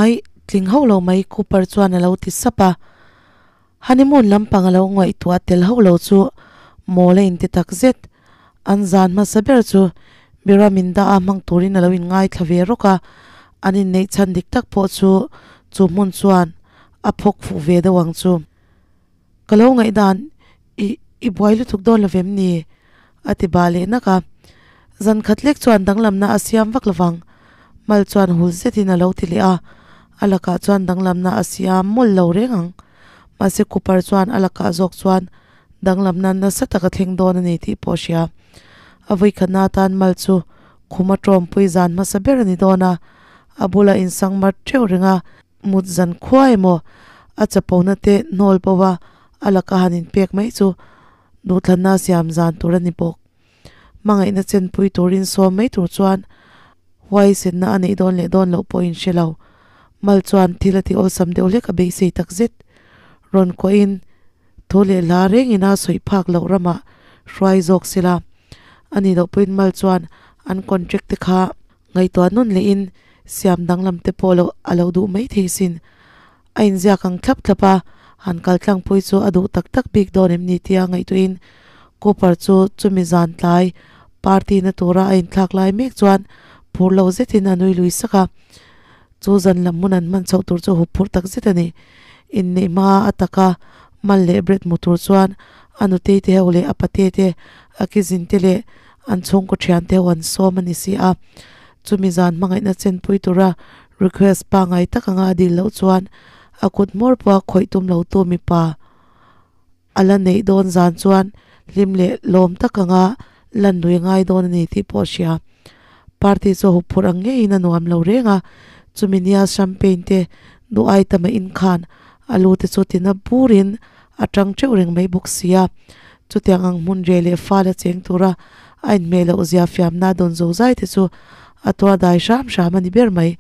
Ai, tling hauh lo mai Cooper chuan a lo ti sap a. Honeymoon lampang a lo ngaihtuah tel hauh lo chu mawl a inti tak zet. An zan hmasa ber chu Biraminda a hmang turin a lo inngaithla ve rawk a, an inneih chhan dik tak pawh chu chu hmun chuan a phawk fuh ve deuh ang chu. Ka lo ngaihdan i i buai lutuk dawn lo vem ni? a ti bah leh nak a. Zan khat lek chuan danglamna a siam vak lovang. Mal chuan hul zetin a lo ti leh a, a lakah chuan danglamna a siam mawlh lo reng ang. Mahse Cooper chuan a lakah zawk chuan danglamna nasa tak a thleng dawn a ni tih pawh a hria. A vawikhatna atan Mal chu khum a tawmpui zan hmasa ber a ni dawn a, a bula insang mar teuh reng a, Mut zan khua emaw a chapona te hnawl pawha a laka han inpek mai chu duhthlanna siam zan tur a ni bawk. Hmangaihna chenpui turin sawm mai tur chuan huaisenna a neih dawn leh dawn loh pawh in hre lo. Mal chuan thil a ti awlsam deuh hlek a beisei tak zet. Rawn kuahin thu leh hla rengin a sawi phak loh ramah hruai zawk sela. A nih loh pawhin Mal chuan an contract te kha Ngaihtuah nawn lehin siam danglam te pawh lo a lo duh mai thei sin. A inziak ang thlap thlap a, han kal tlangpui chu a duh tak tak bik dawn em ni tia ngaihtuahin Cooper chu chumi zan tlai party na tura a inthlak lai mek chuan phur lo zetin a nui lui sak a. Chu zan lam hmun an hman chhoh tur chu hup phur tak zet a ni. Inneih hma a taka mal leh bread hmu tur chuan a nutei te ho leh a pate te, a kizin te leh an chhungkaw thian te ho an sawm a ni si a. Chumi zan hmangaihna chenpui tura request pangngai tak anga a dil loh chuan a kut hmawr pawha khawih tum lo tu mipa a la neih dawn zan chuan hlim leh lawm tak anga lan lui ngai dawn a ni tih pawh a hria. Party chu a huphurh ang ngeiin a nuam lo reng a, chumi nia champagne te duh ai tama inkhan a lu te chu tina burin a tang teuh reng mai bawk si a. Chutiang ang hmun reh leh fal a cheng tura a inhmeh loh zia fiamna dawn zo zai te chu a tuar dai hram hram a ni ber mai.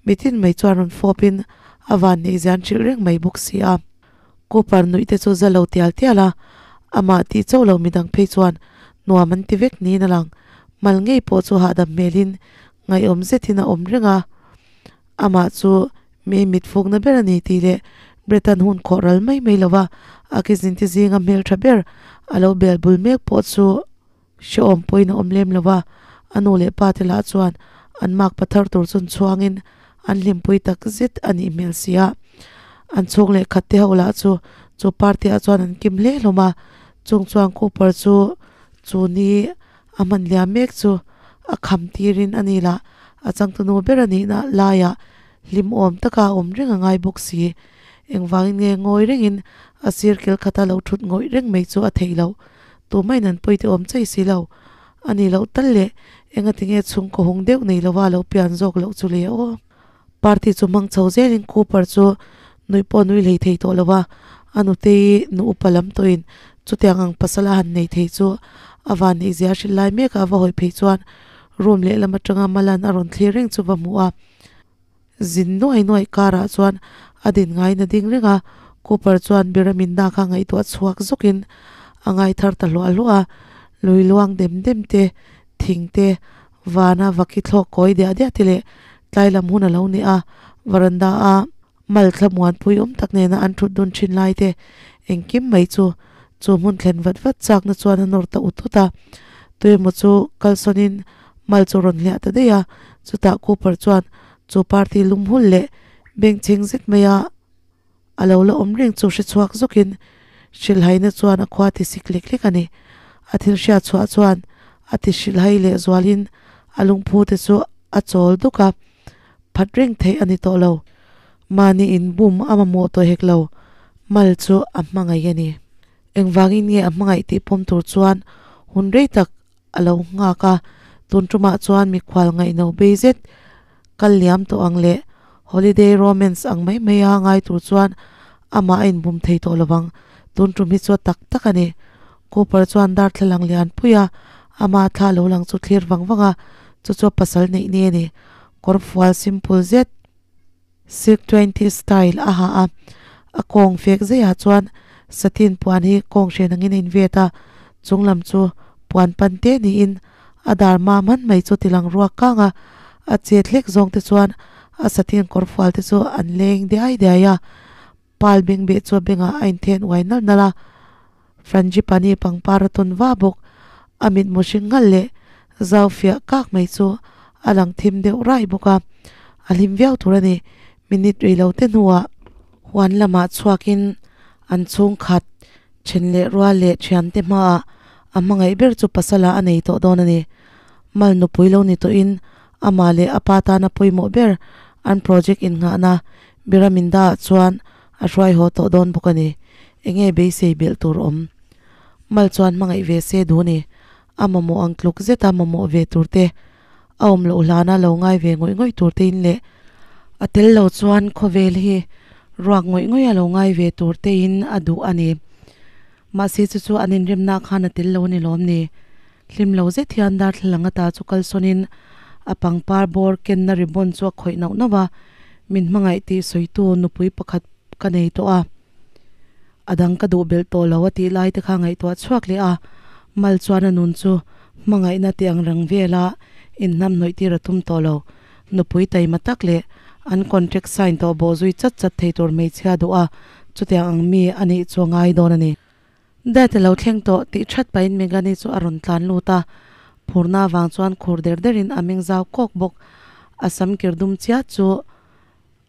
Mitin mai chuan rawn fawpin a van neih zian hrilh reng mai bawk si a. Cooper nuih te chu za lo tial tial a, amah tih chauh lo midang phei chuan nuam an ti vek niin a lang. Mal ngei pawh chu hahdam hmelin ngaihawm zetin a awm reng a, amah chu mi mit fukna ber a ni tih leh Brett-a'n hun khawh ral mai mai lova a kizinti zinga hmeltha ber a lo bel bul mek pawh chu hrehawm pawhin a awm lem lo va, a nu leh pa te lah chuan an mak pathar tur chun chhuangin an hlimpui tak zet a nih hmel si a. An chhung leh khat te ho lah chu chu party ah chuan an kim hle hlawm a, chung chuan Cooper chu chu ni a hman liam mek chu a kham tirin a ni lah a changtunu ber a nihna laiah hlim awm taka a awm reng a ngai bawk si. Engvangin nge ngawi rengin a sir kel khata lo thut ngawih reng mai chu a theih loh. Tumain an pawi te awm chei si lo. A ni loh tal le, engati nge chhungkaw hung deuh nei lova lo pian zawk loh chu le aw. Party chu hmang chho zelin Cooper chu nuih pawh nui hlei thei tawh lo a, a nutei nu upa lam tawhin chutiang ang pasal a han nei thei chu a van neih zia hrilh lai mek a va hawi phei chuan room lehlam atanga Malan a rawn thlir reng chu va hmu a. Zin nuai nuai karah chuan a din ngaiin a ding reng a, Cooper chuan Biraminda kha ngaihtuah chhuak zawkin a ngai thar ta hluah hluah a, lui luang dem dem te, thing te, vana vaki thlawk kawi diah diah te leh tlai lam hun a lo ni a, varanda a mal thlamuan pui awm tak nena an thut dun thin lai te engkim mai chu chu hmun thlen vat vat chakna chuan a nawr ta ut ut a, tuemaw chu kalsawnin Mal chu rawn hliah ta daih a, chutah Cooper chuan chu party lum hul leh bengchheng zet maia a lo la awm reng chu hre chhuak zawkin hrilhhaina chuan a khua ti sik lek lek a ni. A thil hriat chhuah chuan a ti hrilhhai leh zualin a lungphu te chu a chawl duk a, phat reng theih a ni tawh lo. Mahni inbum a mamawh tawh hek lo, Mal chu a hmangaih a ni. Engvangin nge a hmangaih tih pawm tur chuan hun rei tak a lo nghak a, tun tumah chuan mikhual ngaihno bei zet kal liam tawh ang leh holiday romance ang mai mai a ngai tur chuan amah a inbum thei tawh lovang, tun tum hi chu a tak tak a ni. Cooper chuan darthlalang lian pui a, ama thla lo lang chu thlir vang vang a, chu chu a pasal neih ni a ni, kawrfual simple zet. Silk 20 style a ha a, a kawng fek zeiah chuan satin puan hi kawng hren angin a invet a, chung lam chu puan pan te niin a dar mam han mai chu tilang ruak kang a, a chet hlek zawng te chuan A satin kawr fual te chu an leng diai diai a, pal bengbeh chu a bengah a inthen uai nalh nalh a, frangipani pangpar a tawn va bawk. A mitmu hring ngalh leh zau fiah kak mai chu a lang thim deuh raih bawk a, a hlim viau tur a ni. Minute rei lo te hnuah huan lamah chhuakin an chhungkhat then leh rual leh thiante hmaah a hmangaih ber chu pasala a nei tawh dawn a ni. Mal nupui lo ni tawhin amah leh a pa tana pawimawh ber an project innghahna Biraminda ah chuan a hruai haw tawh dawn bawk a ni. Enge beisei belh tur awm? Mal chuan hmangaih ve se duh ni. A mamawh ang tluk zeta mamawh ve tur te, a awm loh hlana lo ngai ve ngawih ngawih tur te in leh a tel lo chuan khawvel hi ruak ngawih ngawih a lo ngai ve tur te in a duh a ni. Mahse chu chu an inremna khan a tel lo a ni lawm ni. Hlim lo zet hian darthlalang ata chu kalsawn in a pangpar bawr kenna ribbon chu a khawih nauh nauh a, min hmangaih tih sawitu nupui pakhat ka nei tawh a. A dang ka duh belh tawh lo a tih lai te kha ngaihtuah chhuak leh a, mal chuan a nun chu hmangaihna tih ang reng vela inhnam hnawih tir a tum tawh lo. Nupui taima tak leh an contract sign tawh bawh zui chat chat thei tur hmeichhia duh a, chutiang ang mi a nih chu a ngai dawn a ni. Dad a lo thleng tawh tih that pahin Megani chu a rawn tlan lut a, phurna avang chuan khur der derin a meng zau kawk bawk. A sam kir dum chiat chu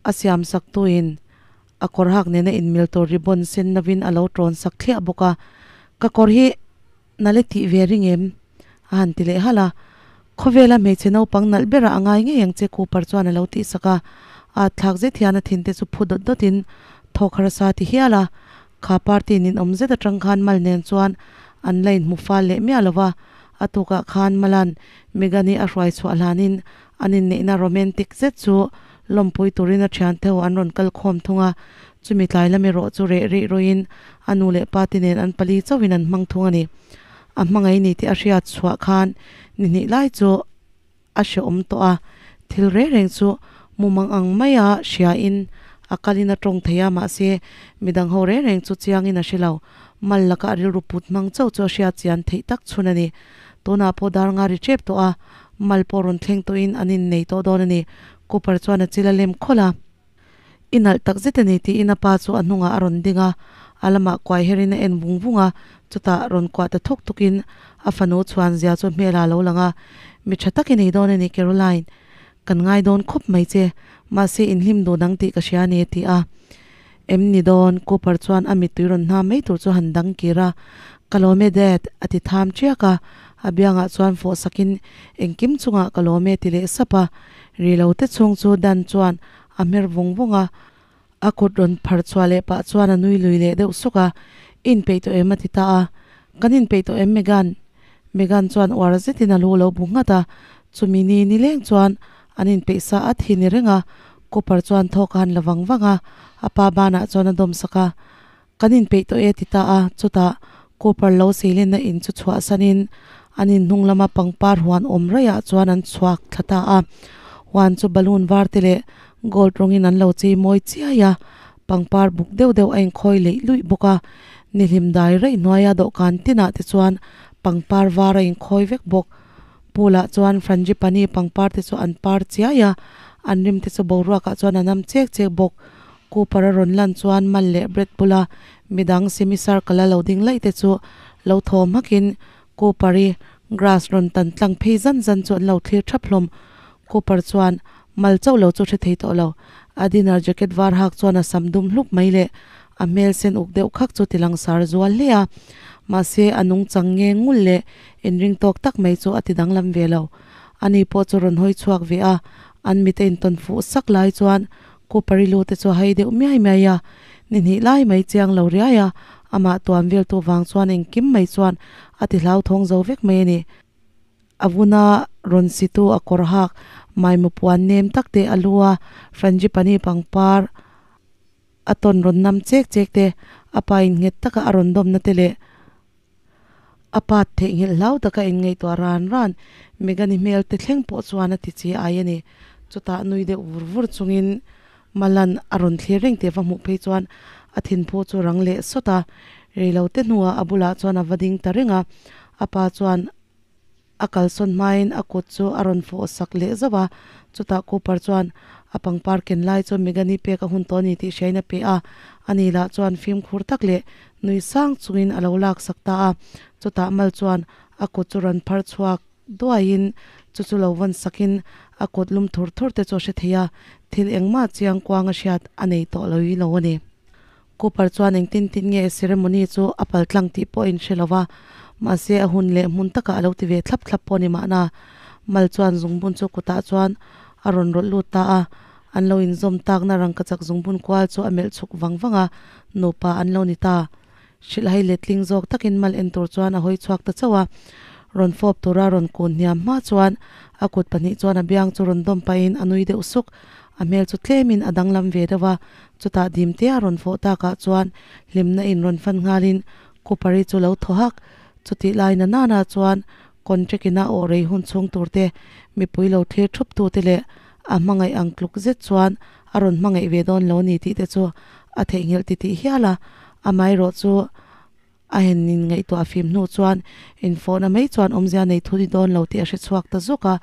A siam sak tuin a kawr hak nena inmil tur ribbon sen lovin a lo tawn sak thliah bawk a, Ka kawr hi nalh i tih ve ring em? a han ti leh halh a. Khawvela hmeichhe naupang nalh berah a ngai ngei ang che Cooper chuan a lo tih sak a. A thlak zet hian a thinte chu phu dawt dawtin thawk harsa ti hial a. Kha party ninawm zet atang khan Mal nen chuan an la inhmu fal leh miah lo va, a tukah khan Malan Megan-i a hruai chhuah hlanin An inneihna romantic zet chu lawmpui turin a thian theu an rawn kal khawm thung a, chumi tlai lam erawh chu reh rih rawhin a nu leh pa te nen an pali chauhin an hmang thung a ni. A hmangaih ni tih a hriat chhuah khan ni hnih lai chu a hrehawm tawh a, thil reng reng chu mumang ang maia hriain a kalin a tawng thei a, mahse midang ho reng reng chu chiangin a hre lo. Mal laka a rilru put hmang chauh chu a hriat chian theih tak chhun a ni. Tunah pawh dar nga ri tep tawh a, mal pawh rawn thleng tawhin an innei tawh dawn a ni. Cooper chuan a chil a lem khawlh a. I nalh tak zet a ni tiin a pa chu a hnungah a rawn ding a, a lamah kuai herin a en vung vung a, chutah rawn kuah ta thuk tukin a fanu chhuan zia chu hmel ah a lo lang a, Mi tha tak i nei dawn a ni Caroline, kan ngai dawn khawp mai che, mahse inhlim duh dang tih ka hria a ni a ti a. Em ni dawn? Cooper chuan a mittui rawn hna mai tur chu han dang kir a. Ka lawm e Dad, a ti tham chiak a. A biangah chuan fawh sakin engkim chungah ka lawm e ti leh sap a. Ri lo te chhung chu Dan chuan a hmer vung vung a. A kut rawn phar chhuah leh pah chuan a nui lui leh deuh suk a. I inpeih tawh em? a ti ta a. Kan inpeih tawh em Megan? Megan chuan uar zetin a lu lo bu nghat a. Chumi ni nileng chuan An inpeih sa at hi ni reng a, Cooper chuan thawk a han la vang vang a, a pa banah chuan a dawm sak a. Kan inpeih tawh e ti ta a, chutah Cooper lo seilenna in chu chhuahsanin an in hnung lama pangpar huan awm raiah chuan an chhuak thla ta a. Huan chu balloon var te leh gold rawngin an lo chei mawi chiai a, pangpar buk deuh deuh a inkhawi leih luih bawk a. Nihlim dai raih hnuaia dawhkan tinah te chuan pangpar var a inkhawi vek bawk. Pool-ah chuan frangipani pangpar te chu an par chiai a, an rim te chu boruakah chuan a nam chek chek bawk. Cooper a rawn lan chuan Mal leh Brad bula midang semicircle a lo ding laih te chu lo thaw hmakin Cooper-i grass rawn tan tlang phei zan zan chu an lo thlir thap hlawm. Cooper chuan Mal chauh lo chu hre thei tawh lo. A dinner jacket var hak chuan a sam dum hlup mai leh a hmel sen uk deuh khak chu ti langsar zual hle a. Mahse a nungchang nge ngul leh inring tawk tak mai chu a ti danglam ve lo. Ani pawh chu rawn hawi chhuak ve a, an mit a intawn fuh sak lai chuan Cooper i lu te chu a hai deuh miai miai a. Ni hnih lai mai chiang lo riai a, amah tuam veltu vang chuan engkim mai chuan a ti hlauthawng zo vek mai a ni. A vuna rawn situ a kawr hak maimaw puan nem tak te a lu a, frangipani pangpar a tawn rawn nam chek chek te, a pa in nghet taka a rawn dawmna te leh a pat theihnghilh hlau taka inngaihtuah ran ran Megani hmel te thleng pawh chuan a ti chi ai a ni. Chutah nui deuh vur vur chungin Malan a rawn thlir reng tih va hmuh phei chuan a thinphu chu rang leh sawt a, reilote hnuah a bulah chuan a va ding ta reng a, a pa chuan a kalsawn hmain a kut chu a rawn fawh sak leh zauh a, chutah Cooper chuan A pangpar ken lai chu Megani pek a hun tawh a ni tih hriain a pe a, ani lah chuan fimkhur tak leh nui sang chungin a lo laksak ta a. Chutah mal chuan a kut chu rawn phar chhuak duaiin chu chu lo vawn sakin a kut lum thur thur te chu a hre thei a, thil engmah chiang kuang a hriat a nei tawh lo i lo a ni. Cooper chuan engtin tin nge ceremony chu a pal tlang tih pawh a inhre lo va, mahse a hun leh hmun takah a lo ti ve thlap thlap pawh a ni mahna. Mal chuan zungbun chu kutah chuan a rawn rawlh lut ta a, an lo inzawm takna rangkachak zungbun kual chu a melh chhuk vang vang a, nupa an lo ni ta. Hrilhhai letling zawk takin mal en tur chuan a hawi chhuak ta chauh a, rawn fawp tura rawn kun hniam hma chuan a kut pahnih chuan a biang chu rawn dawm pahin a nui deuh suk. A hmel chu tlemin a danglam ve deuh a, chutah dimte a rawn fawh takah chuan hlimna in rawn fan nghalin Cooper-i chu lo thaw hak. Chutih lai na nana chuan contract ina awh rei hun chhung turte mipui lo thlir thup tute leh a hmangaih ang tluk zet chuan a rawn hmangaih ve dawn lo ni tih te chu a theihnghilh titih hial a, amaherawh chu a hen in ngaihtuah fim hnu chuan infawhna mai chuan awmzia nei thu ni dawn lo tih a hre chhuak ta zawk a,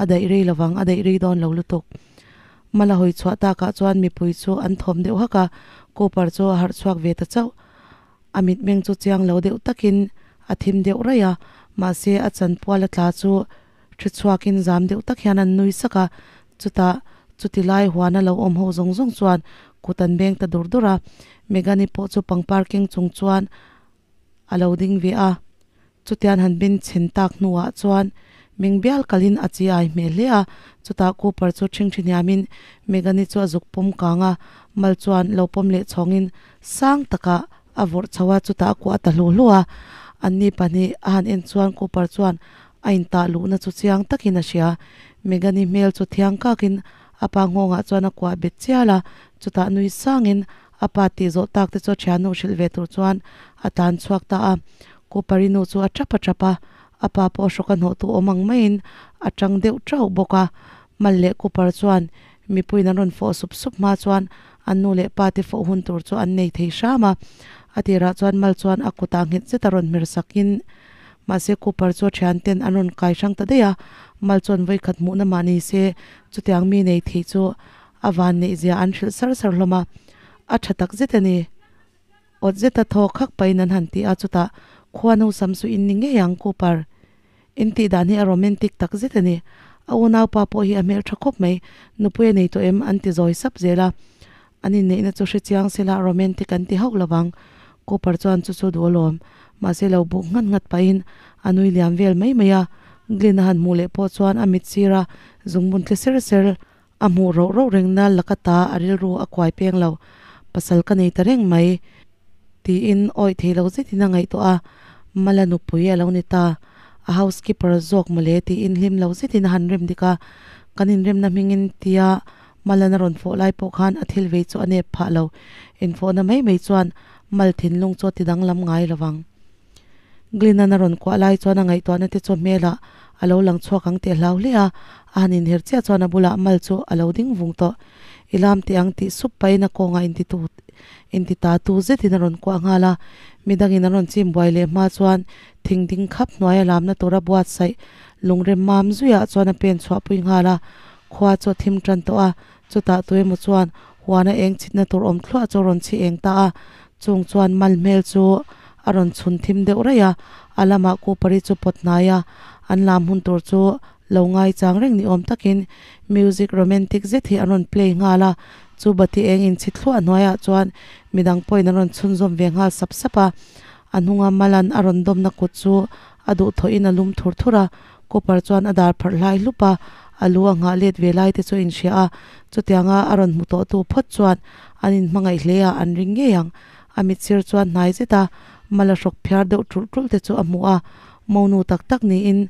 a daih rei lovang, a daih rei dawn lo lutuk. Mala hawi chhuah takah chuan mipui chu an thawm deuh hak a, Cooper chu a harh chhuak ve ta chauh. A mitmeng chu chiang lo deuh takin a thim deuh raih a, mahse a chanpual a tla chu Hre chhuakin zam deuh tak hian an nui sak a, chutah chuti lai huana lo awm ho zawng zawng chuan kut an beng ta dur dur a, Megani pawh chu pangpar keng chung chuan a lo ding ve a, chutian han bin chhen tak hnuah chuan meng bial kalin a chi ai hmel hle a, chutah Cooper chu ṭhingṭhi hniamin Megani chu a zuk pawm kang a, mal chuan lo pawm leh chhawngin sang takah a vawrh chho a, chutah a kuah ta hlu hlu a, anni pahnih a han en chuan Cooper chuan A intah luhna chu chiang takin a hria. Megani hmel chu thiang kakin a pa nghawngah chuan a kuah bet chial a, chutah nui sangin a pa tih zawh tak te chu a thiannu hrilh ve tur chuan a tlan chhuak ta a. Cooper-i nu chu a tap a tap a, a pa pawh hrawk a hnawhtu awm ang maiin a tang deuh tauh bawk a. Mal leh Cooper chuan mipuiin an rawn fawh sup sup hma chuan an nu leh pa te fawh hun tur chu an nei thei hram a. A tirah chuan Mal chuan a kutah nghet zet a rawn hmer sakin Mahse Cooper chu a thian ten an rawn kai hrang ta daih a, Mal chuan vawikhat hmuhna mah ni se chutiang mi nei theih chu a van neih zia an hrilh sar sar hlawm a, a tha tak zet a ni. Awt zeta thaw khak pahin an han ti a, chutah khua no sam su in ni ngei ang Cooper. In tih dan hi a romantic tak zet a ni. A unaupa pawh hi a hmeltha khawp mai, nupui a nei tawh em an ti zawi sap zel a. An inneihna chu hre chiang sela romantic an ti hauh lovang. Cooper chuan chu chu duh alawm. Mahse lo buk nghat nghat pahin a nui liam vel mai mai a. Glyn a han hmuh leh pawh chuan a mit sira zungbun tle ser ser a hmuh roh roh reng na laka ta a rilru a kuai peng lo. Pasal ka nei ta reng mai tiin awih thei lo zetin a ngaihtuah a. Mala nupui a lo ni ta. A housekeeper zawk mawle tiin hlim lo zetin a han rem dik a. Kan inremna hmingin tia Malan a rawn fawh lai pawh khan a thil vei chu a nep phah lo. Infawhna mai mai chuan Mal thinlung chu a ti danglam ngai lo vang. Glyn-a'n a rawn kuah lai chuan a ngaihtuahna te chu hmelah a lo lang chhuak ang tih a hlau hle a, a han inher chiah chuan a bulah Mal chu a lo ding vung tawh. I lam teh ang tih sup pahin a kawngah intitu intita tu zetin a rawn kuah nghal a. Midangin an rawn chim buai leh hma chuan thing ding khap hnuaia lamna tura buatsaih lungrem mam zuiah chuan a pen chhuahpui nghal a. Khua chu a thim tan tawh a, chutah tuemaw chuan huana eng chhitna tur awm thluah chu a rawn chhi eng ta a, chung chuan mal hmel chu a rawn chhun thim deuh raih a, a lamah Cooper-i chu pawt hnai a, an lam hun tur chu lo ngaichang reng ni awm takin music romantic zet hi an rawn play nghal a, chu bati eng inchhi thluah hnuaiah chuan midang pawhin an rawn chhunzawm ve nghal sap sap a, a hnunga Malan a rawn dawmna kut chu a duhthawhin a lum thur thur a, Cooper chuan a dar pharh hlai hlup a, a lu a nghah let ve lai te chu a inhria a, chutianga a rawn hmu tawh tu phawt chuan an inhmangaih hle a, an ring ngei ang. A mit sir chuan hnai zet a, mal a hrawk phiar deuh ṭulh ṭulh te chu a hmu a, monu tak tak niin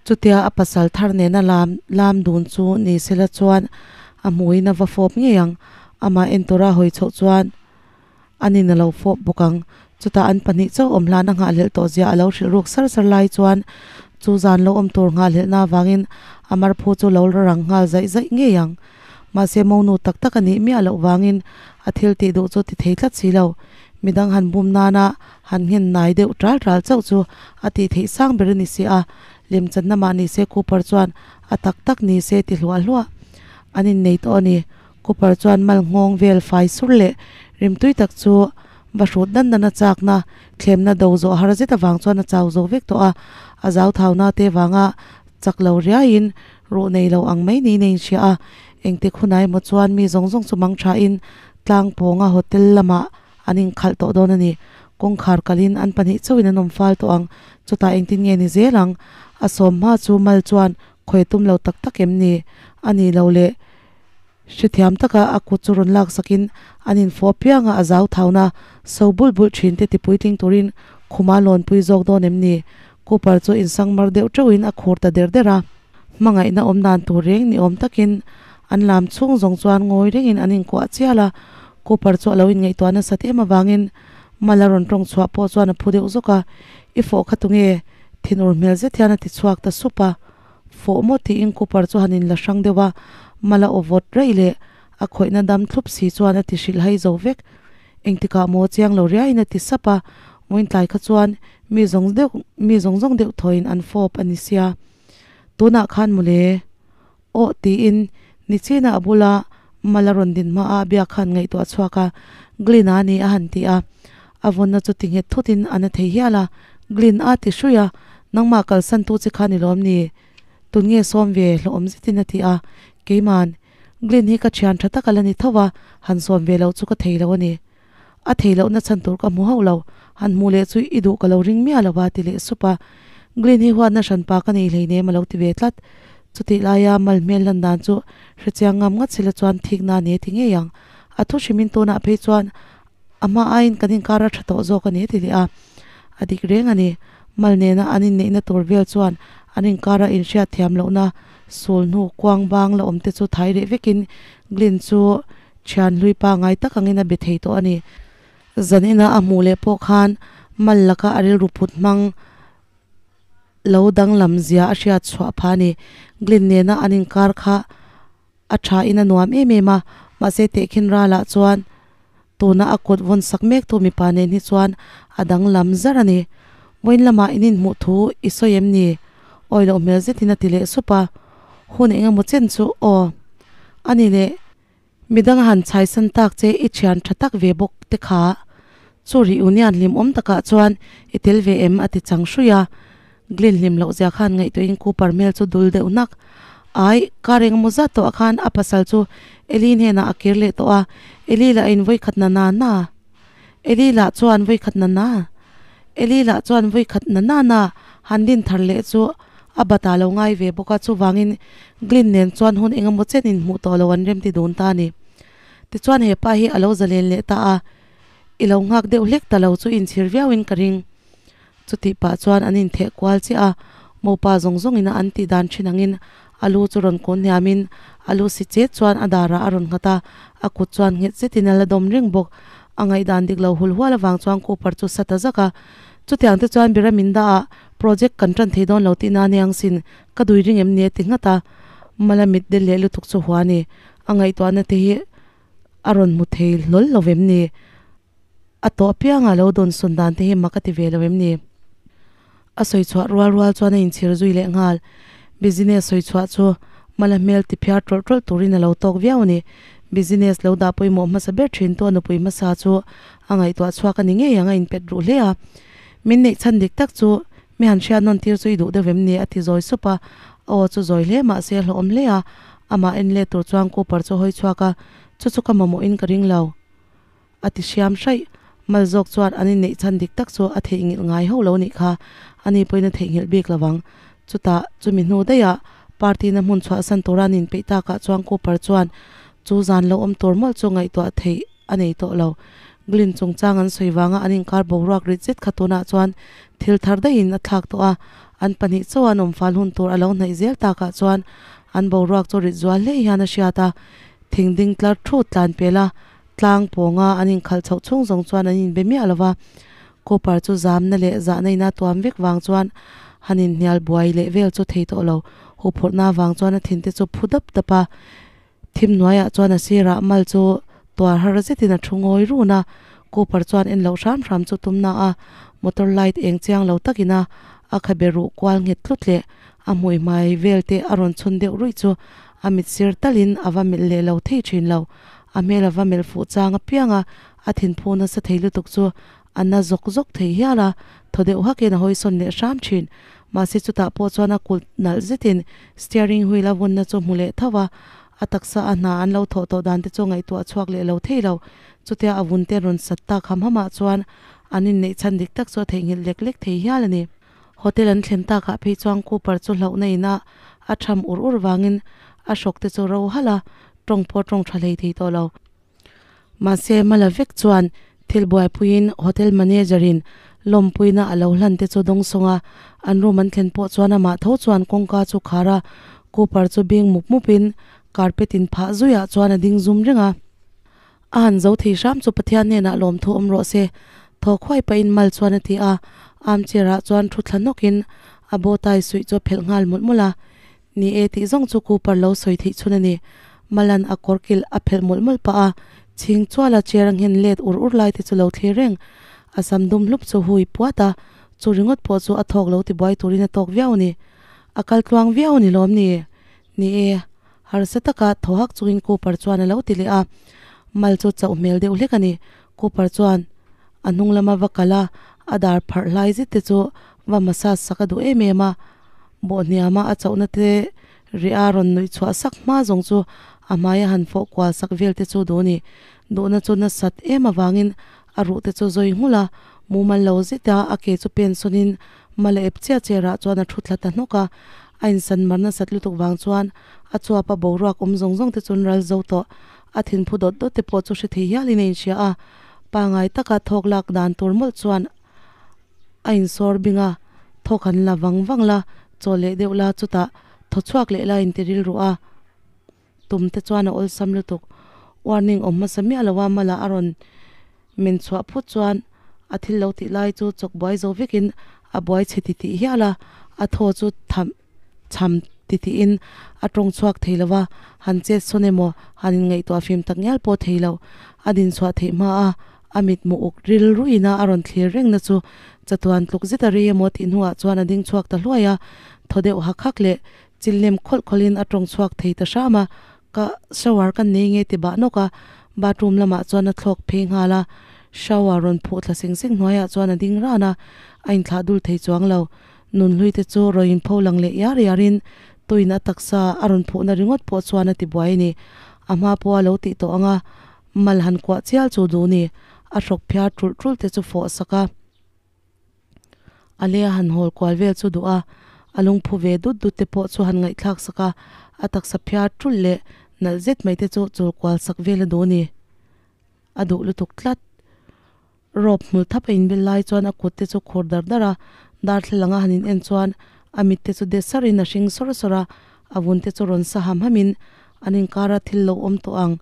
chutia a pasal thar nena lam lam dun chu ni sela chuan a hmuin a va fawp ngei ang. Amah en tura hawi chhoh chuan An in a lo fawp bawk ang. Chutah an pahnih chauh awm hlan a nghahhlelh tawh zia a lo hrilh ruk sar sar lai chuan chu zan lo awm tur nghahhlelhna avangin a marphu chu lo la rang nghal zaih zaih ngei ang. Mahse monu tak tak a nih miah loh vangin a thil tih duh chu ti thei tlat si lo. Midang han bum nana han nghen nai deuh ral ral chauh chu a tih theih sang ber a ni si a. Lemchanna mah ni se Cooper chuan a tak tak ni se ti hluah hluah. An innei tawh a ni. Cooper chuan mal nghawng vel fai sur leh rimtui tak chu va hrut dan dan a chakna thlemna do zawh har zet avang chuan a chau zo vek tawh a. A zauthauna te vanga chak lo riaiin ruh nei lo ang mai niin a inhria a. Engtik hunah emaw chuan mi zawng zawng chu mang thain tlang pawnga hotel lamah an inkhalh tawh dawn a ni. Kawngkhar kalin an pahnih chauhin an awm fal tawh ang. Chutah engtin nge ni zel ang? A sawm hma chu mal chuan khawi tum lo tak tak em ni? A nih loh leh hrethiam taka a kut chu rawn laksakin an infawh apianga a zau thauna so bulh bulh thin te tipuitling turin khuma lawnpui zawk dawn em ni? Cooper chu insangmar deuh teuhin a khur ta der der a. Hmangaihna awm dan tur reng ni awm takin an lam chhung zawng chuan ngawi rengin an inkuah chial a. Cooper chu a lo inngaihtuah nasat em avangin mal a rawn tawng chhuah pawh chuan a phu deuh zawk a, I fawh kha tunge? Thinur hmel zet hian a ti chhuak ta sup a. Fawh maw tiin Cooper chu han inla hrang deuh a, mal a aw vawt raih leh a khawihna dam thlup si chuan a ti hrilh hai zo vek. Engtikah maw chiang lo riaiin a ti sap a, Vawiintlai kha chuan mi zawng deuh mi zawng zawng deuh thawiin an fawp a ni sia. Tunah khan mawle. Aw tiin Nichina a bula mal a rawn din hma a biak khan ngaihtuah chhuak a, Glyn a ni a han ti a. A vawnna chu ti nghet thutin a na thei hial a, Glyn a ti hruih a, nangmah kalsan tu che kha ni lawm ni? Tun nge sawm ve hlawhawm zetin a ti a, Keiman, Glyn hi ka thian tha tak a la ni tho a, han sawm ve loh chu ka thei lo a ni. A thei lohna chhan tur ka hmu hauh lo, han hmuh leh chu i duh ka lo ring miah lo a ti leh sup a. Glyn hi huatna hranpa ka nei hleinem a lo ti ve tlat. Chutih laia mal hmel lan dan chu hrechiang ngam ngat sila chuan thikna a ni a ti ngei ang. A thu hrimin tunah phei chuan a hma aiin kan inkar a tha tawh zawk a ni a ti leh a. A dik reng a ni. Mal nena an inneihna tur vel chuan an inkara inhriat thiam lohna sul hnu kuang bang la awm te chu thai reh vekin Glyn chu Thian hlui pa ngai tak angin a be thei tawh a ni. Zanina a hmuh leh pawh khan mal laka a rilru phut hmang lo danglam zia a hriat chhuah phah a ni. Glyn nena an inkar kha a tha in a nuam em em a, mahse tehkhin ralah chuan tuna a kut vawn sak mek tu mipa nen hi chuan a danglam zar a ni. Vawiin lamah in inhmuh thu i sawi em ni? Awi loh hmel zetin a ti leh sup a. Hun eng emaw chen chu aw a ni leh. Midang a han chhaisan tak che i thian tha tak ve bawk te kha. Chu reunion hlimawm takah chuan i tel ve em a ti chang hruih a. Glyn hlim loh zia khan ngaihtuahin Cooper hmel chu dul deuh hnak. Ai, kar eng emaw zat tawhah khan a pasal chu Eli hnenah a kir leh tawh a, Eli lah in vawikhat na na na. Eli lah chuan vawikhat na na. Eli lah chuan vawikhat na na na han din thar leh chu A bat ah lo ngai ve bawk a, chuvangin Glyn nen chuan hun eng emaw chen inhmuh tawh lo an remti dun ta a ni. Tichuan he pa hi a lo zalen leh ta a, i lo nghak deuh hlek ta lo chu inchhir viauin ka ring. Chutih pah chuan an intheh kual chiah a, mopa zawng zawngin a an tih dan thin angin a lu chu rawn kun hniamin a lu si chet chuan a darah a rawn nghat a, a kut chuan nghet zetin a la dawm reng bawk. A ngaihdan dik lo hul hual avang chuan Cooper chu sa ta zak a, Chutiang te chuan Biraminda ah project kan tan thei dawn lo tih na aniang sin, ka dui ring em ni a ti nghat a. Mala mit del leh lutuk chu hua a ni. A ngaihtuahna te hi a rawn hmu thei hlawl lo em ni? A tawh apianga lo dawn sawn dan te hi mak a ti ve lo em ni? A sawi chhuah rual rual chuan a inchhir zui leh nghal. Business sawi chhuah chu Mala hmel ti phiar tawlh tawlh turin a lo tawk viau a ni. Business lo dah pawimawh hmasa ber thin tu a nupui hmasa chu a ngaihtuah chhuak a ni ngei ang a inpet ruh hle a. Min neih chhan dik tak chu mi han hriat nawn tir chu i duh deuh em ni? a ti zawi sup a. A aw chu zawi hle mah se a hlawhawm hle a. Amah en let tur chuan Cooper chu a hawi chhuak a, Chu chu ka mamawhin ka ring lo. A ti hriam hraih. Mal zawk chuan an inneih chhan dik tak chu a theihnghilh ngai hauh lo nih kha, ani pawhin a theihnghilh bik lo ang. Chutah, chumi hnu daihah party na hmun chhuahsan tura an inpeih takah chuan Cooper chuan chu zan lo awm tur mawlh chu ngaihtuah theih a nei tawh lo. Glyn chungchang an sawi vanga an inkar boruak rit zet kha tunah chuan thil thar daihin a thlak tawh a, an pahnih chauh an awm fal hun tur a lo hnaih zel takah chuan an boruak chu rit zual hle hian a hriat a, thing ding tlar thut tlan pel a, tlang pawnga an inkhalh chhoh chhung zawng chuan an inbe miah lo va, Cooper chu zamna leh zahna ina tuam vek vang chuan han inhnial buai leh vel chu thei tawh lo, huphurhna vang chuan a thinte chu phu dap dap a. Thim hnuaiah chuan a sirah mal chu tuar har zetin a thu ngawi run a, Cooper chuan en loh hram hram chu tum na a, motor light eng chiang lo takin a a khabe ruh kual nghet tlut leh a hmui hmai vel te a rawn chhun deuh ruih chu A mit sir talin a va melh leh lo thei thin lo. A hmel a va melh fuh chang apiang a, a thinphu nasa thei lutuk chu a na zawk zawk thei hial a, thaw deuh hakin a hawi sawn leh hram thin. Mahse chutah pawh chuan a kulh nalh zetin steering wheel a vunna chu hmu leh tho a, a taksa a hna an lo thawh tawh dan te chu ngaihtuah chhuak leh lo thei lo. Chutia a vun te rawn sat tak ham hamah chuan an inneih chhan dik tak chu a theihnghilh lek lek thei hial a ni. Hotel an thlen takah phei chuan Cooper chu hlauhna ina a tham ur ur vangin a hrawk te chu ro halh a, tawng pawh tawng tha hlei thei tawh lo. Mahse Mala vek chuan thil buaipuiin hotel manager in lawmpuina a lo hlan te chu dawng sawng a, an room an thlen pawh chuan amah tho chuan kawngka chu khar a, Cooper chu bing mup mup in carpet in phah zuiah chuan a ding zum reng a. A han zo thei hram chu Pathian hnenah lawmthu awm rawh se, thaw khuai pahin mal chuan a ti a, armchair ah chuan thu thla hnawkin a bow tie suih chu a phelh nghal mawlh mawlh a. Ni e tih zawng chu Cooper lo sawi theih chhun a ni. Malan a kawr kilh a phelh mawlh mawlh pah a, chhing chuala chair a nghen let ur ur lai te chu lo thlir reng. A sam dum hlup chu hui puat a, chu ringawt pawh chu a thawk lo tibuai turin a tawk viau a ni. A kal tluang viau a ni lawm ni? Ni e. Harsa taka thaw hak chungin Cooper chuan a lo ti leh a, mal chu chauh hmel deuh hlek a ni. Cooper chuan a hnung lama va kal a, a dar pharh hlai zet te chu va massage sak a duh em em a. Bawh hniama a chauhna te reh a rawn nuih chhuah sak hma zawng chu a hmaia han fawh kual sak vel te chu duh a ni. Duhna chu nasat em avangin a ruh te chu zawi nghulh a, mumal lo zet a a ke chu pen sawnin mal a ep chiah chair ah chuan a thu thla ta hnawk a. A insan mar nasat lutuk vang chuan a chuap a boruak awm zawng zawng te chuan ral zo tawh. A thinphu dawt dawt te pawh chu hre thei hialin a inhria a, pangai taka thawk lak dan tur mawlh chuan a insawr bing a, thawk han la vang vang la, chaw leh deuh la chutah thaw chhuak leh la inti rilru a tum te chuan a awlsam lutuk. Warning awm hmasa miah lo a mala a rawn men chhuah phut chuan a thil lo tih lai chu chawk buai zo vekin a buai chhe titih hial a, a thaw chu tham cham titihin a tawng chhuak thei lo va, han chet sawn emaw han inngaihtuah fim tak ngial pawh thei lo. A din chhuah theih hma a, a mitmu uk rilruina a rawn thlir rengna chu chatuan tluk zet a rei emaw tih hnuah chuan a ding chhuak ta hluai a, thaw deuh hak hak leh chil lem khawlh khawlhin a tawng chhuak thei ta hram a, Ka shower ka nei nge ti bah nawk a, bathroom lamah chuan a thlawk phei nghal a, shower rawn phuh thla seng seng hnuaiah chuan a ding ran a, a inthlah dul thei chuang lo. Nunhlui te chu rawn inpho lang leh iar iar in tuin a taksa a rawn phuhna ringawt pawh chuan a ti buai a ni. A hma pawh a lo tih tawh ang a, mal han kuah chial chu duh ni, a hrawk phiar ṭulh ṭulh te chu fawh sak a. A lei a han hawl kual vel chu duh a, a lungphu ve dut dut te pawh chu han ngaihthlak sak a, a taksa phiar ṭulh leh nalh zet mai te chu chul kual sak vel a duh a ni. A duh lutuk tlat. Rope hmul thap a inbel lai chuan a kut te chu khur dar dar a, darthlalang a han in en chuan a mit te chu de sar in a hring sawr sawr a, a vun te chu rawn sa ham ham in an inkar a thil lo awm tawh ang.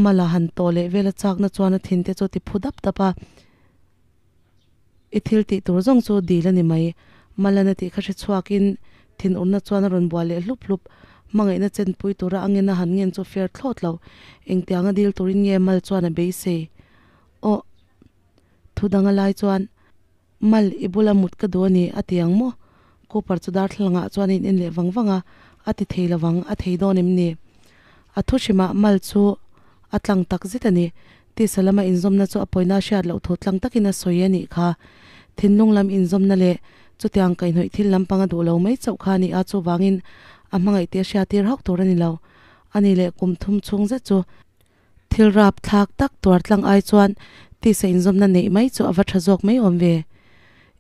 Mala han tawh leh vel a chakna chuan a thin te chu ti phu dap dap a. I thil tih tur zawng chu dil a ni mai. Malana tih kha hre chhuakin thinurna chuan a rawn bual leh hlup hlup. Hmangaihna chenpui tura a ngen a han ngen chu fair thlawt lo. Engtianga dil turin nge Mal chuan a beisei? Aw. Thu dang a lai chuan, Mal, i bula mut ka duh a ni, a ti ang maw? Cooper chu darthlalangah chuan a in en leh vang vang a, a ti thei lovang, a thei dawn em ni? A thu hrimah Mal chu a tlang tak zet a ni. Tisa lama inzawmna chu a pawina hriat loh thu tlang takin a sawi a nih kha. Thinlung lam inzawmna leh chutiang kaihhnawih thil lampang a duh lo mai chauh kha a ni a, chuvangin a hmangaih tih a hriattir hauh tur a ni lo. A ni leh kum thum chhung zet chu thil rap thlak tak tuar tlang ai chuan tisa inzawmna neih mai chu a va tha zawk mai awm ve.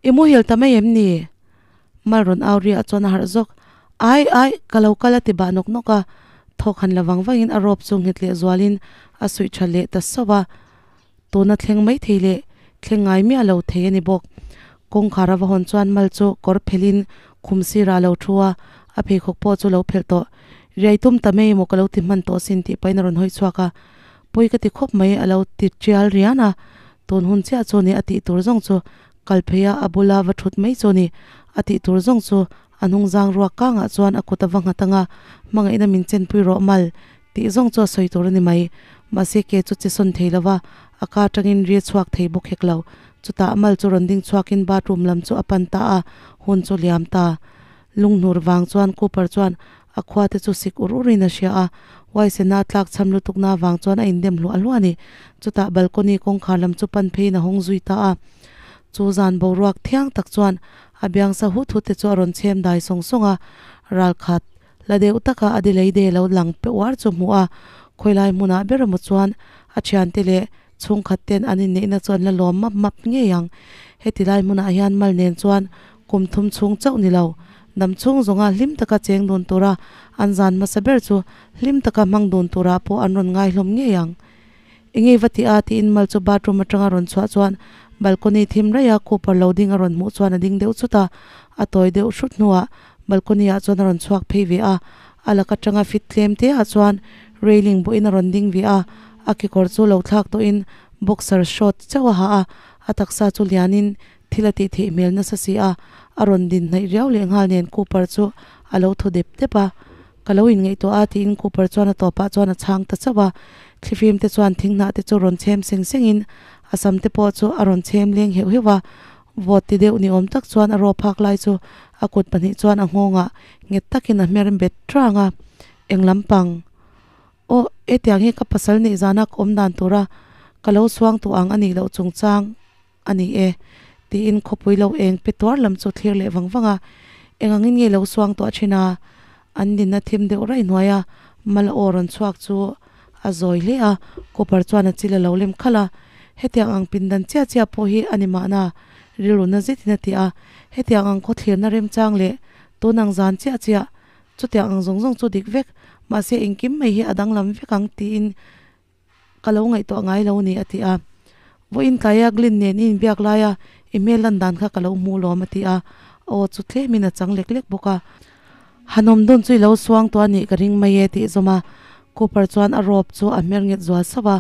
I muhil ta mai em ni? Mal rawn au riah chuan a harh zawk. Ai, ai, ka lo kal a ti bah nawk nawk a, thawk han la vang vangin a rope chu nghet leh zualin a suih tha leh ta sauh a. Tuna thleng mai thei leh thleng ngai miah lo thei a ni bawk. Kawngkhar a va hawn chuan Mal chu kawr phelhin khum sirah a lo thu a, a pheikhawk pawh chu lo phelh tawh. Riai tum ta mai emaw ka lo ti hman tawh sin tih pahin a rawn hawi chhuak a. Pawi ka ti khawp mai a lo ti tial rian a, tun hun chiah chu ni a tih tur zawng chu Kal phei a, a bula va thut mai chu a ni. A tih tur zawng chu a hnung zang ruak kangah chuan a kut a va nghat ang a, hmangaihna min chenpui rawh mal tih zawng chu a sawi tur a ni mai. Mahse ke chu che sawn thei lo va, a ka atangin ri a chhuak thei bawk hek lo. Chutah mal chu rawn ding chhuakin bathroom lam chu a pan ta a, hun chu liam ta. Lunghnur vang chuan Cooper chuan A khua te chu sik ur ur in a hria a, huaisena a tlak chham lutuk na avang chuan a indem hluah hluah a ni. Chutah balcony kawngkhar lam chu pan pheiin a hawng zui ta a. Chu zan boruak thiang tak chuan a biang sa hut hut te chu a rawn chhem dai sawng sawng a, ral khat la deuh taka a dilei de lo lang pe uar chu hmuh a, khawilai hmunah ber emaw chuan a thiante leh chhungkhat ten an inneihna chu an la lawm map map ngei ang. Heti lai hmunah hian mal nen chuan kum thum chhung chauh ni lo, dam chhung zawnga hlim taka cheng dun tura an zan hmasa ber chu hlim taka hmang dun turah pawh an rawn ngai hlawm ngei ang. Engei va ti a? tiin mal chu bathroom atanga rawn chhuah chuan balcony thim raih a Cooper lo ding a rawn hmuh chuan a ding deuh chut a, a tawi deuh hrut hnuah balcony ah chuan a rawn chhuak phei ve a, a lak atanga fit tlem te ah chuan railing bawhin a rawn ding ve a, a kekawr chu lo thlak tawhin boxer short chauh a ha a, a taksa chu lianin thil a tih theih hmel nasa si a, a rawn din hnaih riau leh nghal nen Cooper chu a lo thaw dep dep a. Ka lo inngaihtuah a tiin Cooper chuan a tawpah chuan a chhang ta chauh a. Thlifim te chuan thinghnah te chu rawn chhem seng sengin a sam te pawh chu a rawn chhem leng heuh heuh a. Vawt ti deuh ni awm tak chuan a raw phak lai chu a kut pahnih chuan a nghawngah nghet takin a hmer bet rang a. Eng lampang? Aw, hetiang hi ka pasal neih zana ka awm dan tura ka lo suang tawh ang a nih loh chungchang a ni e, tiin khawpui lo eng pe tuar lam chu thlir leh vang vang a. Eng angin nge lo suang tawh thin a? An dinna thim deuh raih hnuai a, mal aw rawn chhuak chu a zawi hle a, Cooper chuan a chil a lo lem khalh a. Hetiang ang pindan chiah chiah pawh hi a ni mahna, rilru na zetin a ti a. Hetiang ang khawthlirna remchang leh tun ang zan chiah chiah, chutiang ang zawng zawng chu dik vek, mahse engkim mai hi a danglam vek ang tiin Ka lo ngaihtuah ngai lo ni a ti a. Vawiin tlaia Glyn nen i inbiak laia i hmel lan dan kha ka lo hmu lawm a ti a. Aw chu tlemin a chang lek lek bawk a. Hanawm dun chu i lo suang tawh a nih ka ring mai e tih zawm a. Cooper chuan a rope chu a hmer nghet zual sauh a.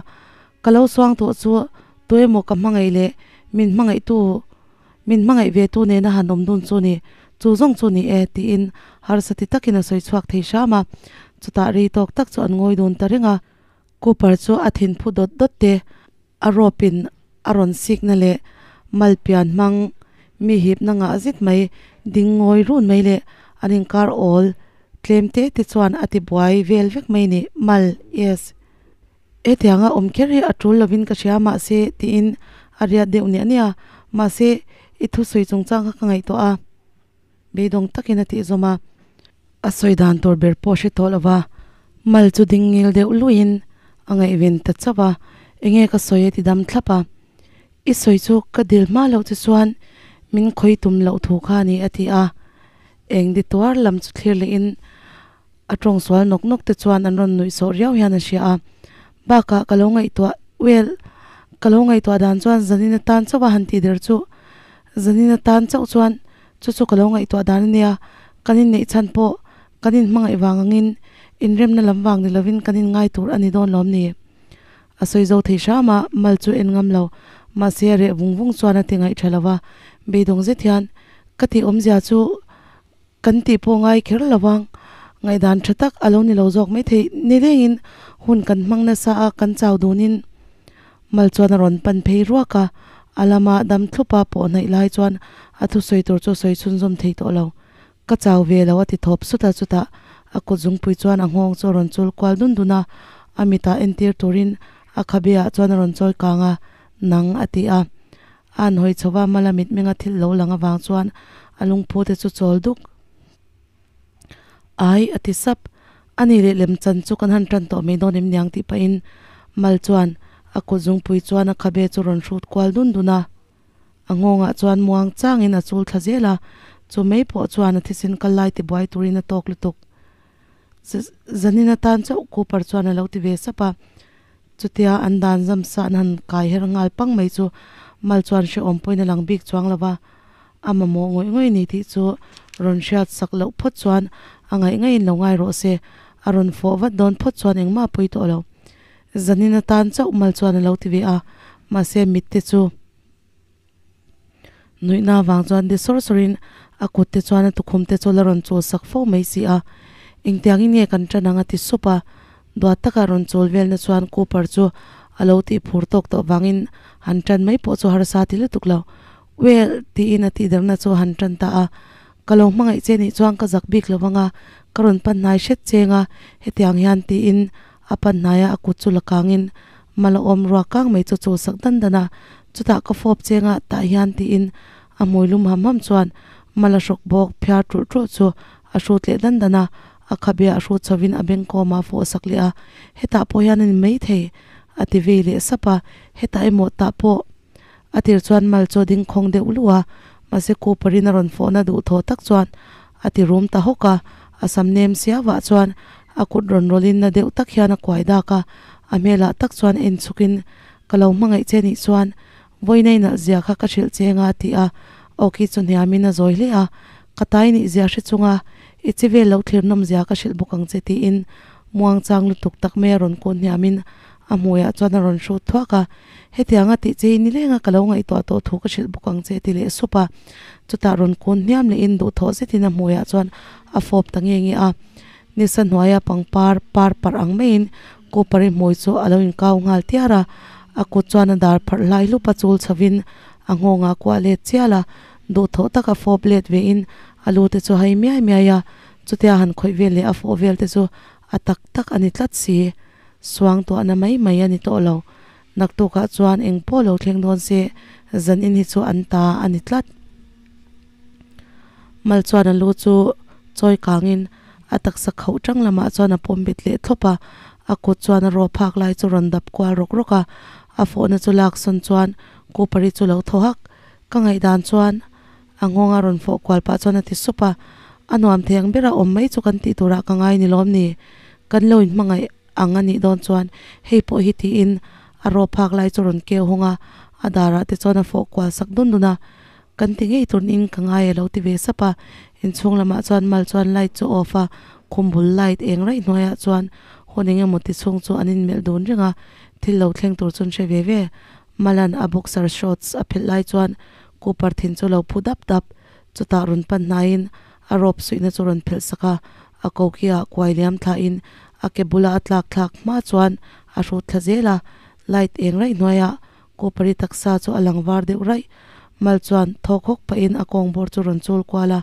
Ka lo suang tawh chu tuemaw ka hmangaih leh min hmangaihtu min hmangaih ve tu nena han awm dun chu ni, chu zawng chu ni e tiin harsa ti takin a sawi chhuak thei hram a. Chutah rei tawk tak chu an ngawi dun ta reng a. Cooper chu a thinphu dawt dawt te, a rope in a rawn sikna leh mal pian hmang mi hipna ngah zet mai ding ngawi run mai leh an inkar awl tlem te te chuan a ti buai vel vek mai ni. Mal, yes. Hetianga awm kher hi a tul lovin ka hria mahse tiin a riat deuh niah niah a, mahse i thusawi chungchang kha ka ngaihtuah a. Beidawng takin a tih zawm a, a sawi dan tur ber pawh hre tawh lova, mal chu ding ngil deuh luiin a ngaihven ta chauh a, enge ka sawi a ti dam thlap a, I sawi chu ka dil hma loh che chuan min khawi tum loh thu kha a ni a ti a, eng di tuar lam chu thlir lehin a tawng sual nawk nawk te chuan an rawn nuih sawh riau hian a hria a, bakah ka lo ngaihtuah well ka lo ngaihtuah dan chuan zanin atan chauh a han tih der chu zanin atan chauh chuan Chu chu ka lo ngaihtuah dan a nia, kan inneih chhan pawh kan inhmangaih vang angin inremna lam vang ni lovin kan inngai tur a ni dawn lawm ni? A sawi zo thei hram a, mal chu en ngam lo, mahse a reh vung vung chuan a ti ngaih tha lo va, beidawng zet hian ka tih awmzia chu kan tih pawh ngai kher lo vang, ngaihdan tha tak a lo ni lo zawk maithei nilengin hun kan hmang nasa a, kan chau dunin. Mal chuan a rawn pan phei ruak a, a lama dam thlupa pawh hnaih lai chuan a thusawi tur chu a sawi chhunzawm thei tawh lo. Ka chau ve lo a ti thawp sut a, chutah a kut zungpui chuan a nghawng chu a rawn chul kual dun dun a, a mitah entir turin a khabe ah chuan a rawn chawi kang a, Nang a ti a. A an hawi chho va, Mala mitmenga thil lo lang avang chuan a lungphu te chu chawl duk. Ai, a ti sap. A ni leh lem chan chu kan han tan tawh mai dawn em niang tih pahin Mal chuan a kut zungpui chuan a khabe chu rawn hrut kual dun dun a. A nghawngah chuan muang changin a chul thla zel a, chu mai pawh chuan a thisen kal lai tibuai turin a tawk lutuk. Zanin atan chauh Cooper chuan a lo ti ve sap a. Chutia an dan zam sa an han kai her nghal pang mai chu Mal chuan hrehawm pawhin a lang bik chuang lo va. A mamawh ngawih ngawih ni tih chu rawn hriat sak loh phawt chuan a ngaih ngaiin lo ngai rawh se, a rawn fawh vat dawn phawt chuan engmah a pawi tawh lo. Zanin atan chauh Mal chuan a lo ti ve a, mahse mit te chu nuihna avang chuan de sawr sawrin a kut te chuan a tukhum te chu la rawn chawl sak fo mai si a. Engtiangin nge kan tan ang a ti sup a, duat taka rawn chawl velna chuan Cooper chu a lo tih phur tawk tawh vangin han tan mai pawh chu harsa ti lutuk lo. Well, tiin a tihderna chu a han tan ta a. Ka lo hmangaih che nih chuan ka zak bik lo vang a, ka rawn pan hnai hret cheng a, hetiang hian tiin a pan hnaia a kut chu la kangin mal a awm ruak kang mai chu chul sak dan dan a, chutah ka fawp cheng a tah hian tiin a hmui lum ham ham chuan mal a hrawk bawk phiar ṭulh ṭulh chu a hrut leh dan dan a, a khabe ah hrut chhovin a bengkawm ah a fawh sak leh a, hetah pawh hian a ni maithei a ti vei leh sap a, hetah emaw tah pawh A tir chuan mal chu a ding khawng deuh luh a, mahse Cooper-in a rawn fawhna duh thaw tak chuan a ti rum ta hawk a, a sam nem sia vah chuan a kut rawn rawlin na deuh tak hian a kuai dak a, a hmelah tak chuan en chhukin Ka lo hmangaih che nih chuan vawiina i nalh zia kha ka hrilh che anga a ti a, awki chu hniamin a zawi hle a, Ka tai nih zia hre chunga i chi vel lo thlir nawm zia ka hrilh bawk ang che tiin muangchang lutuk tak mai a rawn kun hniamin a hmuiah chuan a rawn hrut thuak a, Hetianga tih che i ni leng a, ka lo ngaihtuah tawh thu ka hrilh bawk ang che ti leh sup a. Chutah rawn kun hniam lehin duhthawh zetin a hmuiah chuan a fawp ta nge nge a. Nisa hnuaia pangpar par parh ang maiin Cooper-i hmui chu a lo inkau nghal tiar a, a kut chuan a dar pharh hlai hlup a chul chhovin a nghawngah kuah let chial a, duhthawh taka fawp let vein a lu te chu hai miai miai a, chutia han khawih vel leh a fawh vel te chu a tak tak a ni tlat si. Suang tuahna mai mai a ni tawh lo. Naktukah chuan eng pawh lo thleng dawn se, zan in hi chu an ta a ni tlat. Mal chuan a lu chu chawi kangin a taksa khauh tang lamah chuan a pawm bet leh thlawp a, a kut chuan a raw phak lai chu rawn dap kual rawk rawk a, a fawhna chu lak sawn chuan Cooper-i chu lo thaw hak. Ka ngaihdan chuan a nghawng a rawn fawh kual pah chuan a ti sup a, A nuam thei ang bera awm mai chu kan tih turah ka ngai ni lawm ni? Kan lo inhmangaih ang a nih dawn chuan hei pawh hi tiin a raw phak lai chu rawn keu hawng a, a darah te chuan a fawh kual sak dun dun a, Kan ti ngei turnin ka ngai a lo ti ve sap a, inchhung lamah chuan mal chuan light chu off a, khum bul light eng raih hnuaiah chuan hun eng emaw ti chhung chu an inmelh dun reng a, thil lo thleng tur chu an hre ve ve. Malan a boxer shorts a phelh lai chuan Cooper thin chu lo phu dap dap, chutah rawn pan hnaiin a rope suihna chu rawn phelh sak a, a kokiah kuai liam thlahin a ke bula a tlak thlak hma chuan a hrut thla zel a, light eng raih hnuaiah Cooper-i taksa chu a lang var deuh raih. Mal chuan thawk hawk pahin a kawng bawr chu rawn chul kual a,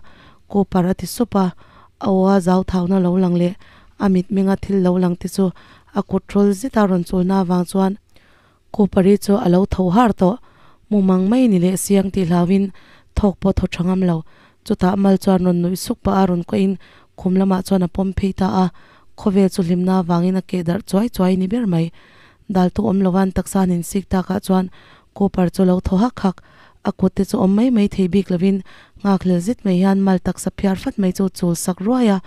Cooper a ti sup a, a aw a zau thauna lo lang leh a mitmenga thil lo lang te chu a kut rawl zeta rawn chulna avang chuan Cooper-i chu a lo tho har tawh. Mumang mai ni leh siang tih hlauhin thawk pawh thaw tha ngam lo. Chutah mal chuan rawn nuih suk pah a rawn kuahin khum lamah chuan a pawm phei ta a. Khawvel chu hlimna avangin a keh darh chuai chuai ni ber mai. Daltu awm lovan taksa an insik takah chuan Cooper chu lo thaw hak hak. A kut te chu awm mai mai thei bik lovin nghakhlel zet mai hian mal taksa phiar fat mai chu chul sak ruai a.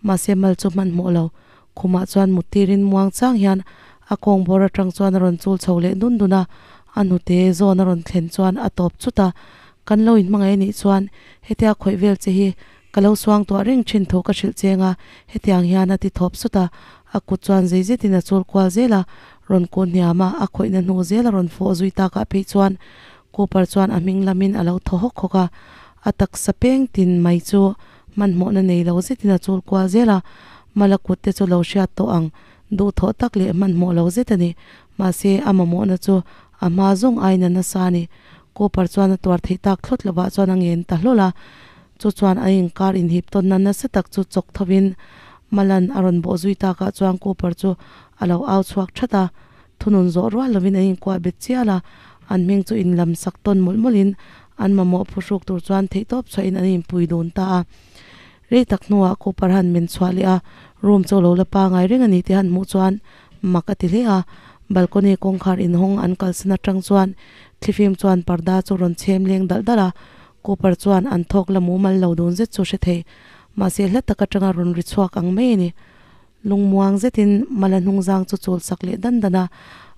Mahse mal chu hmanhmawh lo. Khumah chuan mut tirin muang chang hian a kawng bawr atang chuan a rawn chul chho leh dun dun a, a hnute zawn a rawn thlen chuan a tawp chut a, Kan lo inhmangaih anih chuan hetia khawih vel che hi ka lo suang tuah reng thin thu ka hrilh cheng a, hetiang hian a ti thawp sut a, a kut chuan zei zetin a chul kual zel a, rawn kun hniam a, a khawihna hnu zel a rawn fawh zui takah phei chuan Cooper chuan a hming lamin a lo thaw hawk hawk a, a taksa peng tin mai chu Hmanhmawhna nei lo zetin a chul kual zel a, Mala kut te chu lo hriat tawh ang, duhthawh tak leh hmanhmawh lo zet a ni. Mahse, a mamawhna chu a hma zawng aiin a nasa a ni. Cooper chuan a tuar theih tak thlawt lovah chuan a ngen ta hlawl a, chu chuan a inkar inhip tawnna nasa tak chu chawk thovin Malan a rawn bawh zui takah chuan Cooper chu a lo au chhuak that a. Thunun zawh rual lovin an inkuah bet chial a, an hming chu inlam sak tawn mawlh mawlhin an mamawh phuhruk tur chuan theihtawp chhuahin an inpui dun ta a. Rei tak hnuah Cooper han men chhuah leh a, room chu lo la pangai reng a ni tih han hmuh chuan mak a ti hle a. Balcony kawngkhar inhawng an kalsan atang chuan thlifim chuan parda chu rawn chhem leng dalh dalh a, Cooper chuan an thawk la mumal lo dun zet chu hre thei. Mahse hla tak atanga rawn ri chhuak ang mai a ni. Lungmuang zetin Mala hnungzang chu chul sak leh dan dan a,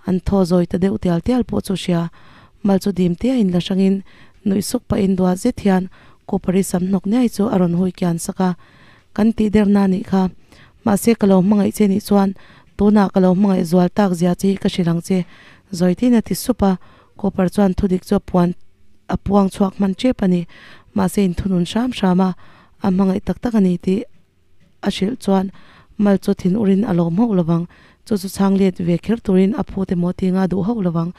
an thaw zawi ta deuh tial tial pawh chu hria. Mal chu dim te a inla hrangin nuih suk pahin duah zet hian Cooper-i sam hnawk niai chu a rawn hui kian sak a, Kan tih derna nih kha. Mahse ka lo hmangaih che nih chuan tunah ka lo hmangaih zual tak zia che hi ka hrilh ang che, zawi tin a ti sup a. Cooper chuan thudik chu a puan a puang chhuak hman tep a ni. Mahse inthunun hram hram a, a hmangaih tak tak a ni tih a hrilh chuan mal chu thin urin a lawm hauh lovang, chu chu chhang let ve kher turin a phut emaw ti nga duh hauh lovang.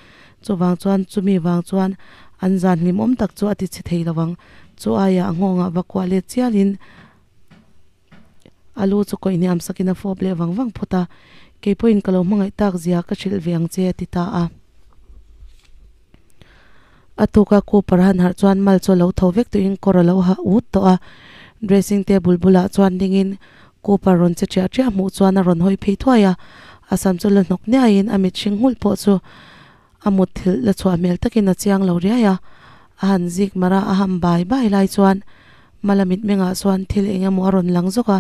Chuvang chuan chumi vang chuan an zan hlimawm tak chu a ti chhe thei lovang. Chu aia a nghawngah va kuah let chialin a lu chu kawih hniam sakin a fawp leh vang vang phawt a, Kei pawhin ka lo hmangaih tak zia ka hrilh ve ang che a ti ta a. A tuka Cooper han harh chuan mal chu a lo tho vek tuihin kawr a lo ha ut tawh a, dressing table bulah chuan dingin Cooper rawn che ṭiah ṭiah hmuh chuan a rawn hawi phei thuai a, a sam chu la hnawk niaiin a mit hring nghulh pawh chu a mutthilh la chhuah hmel takin a chiang lo riai a, a han zik mar a, a ham bai bai lai chuan Mala mitmengah chuan thil eng emaw a rawn lang zawk a,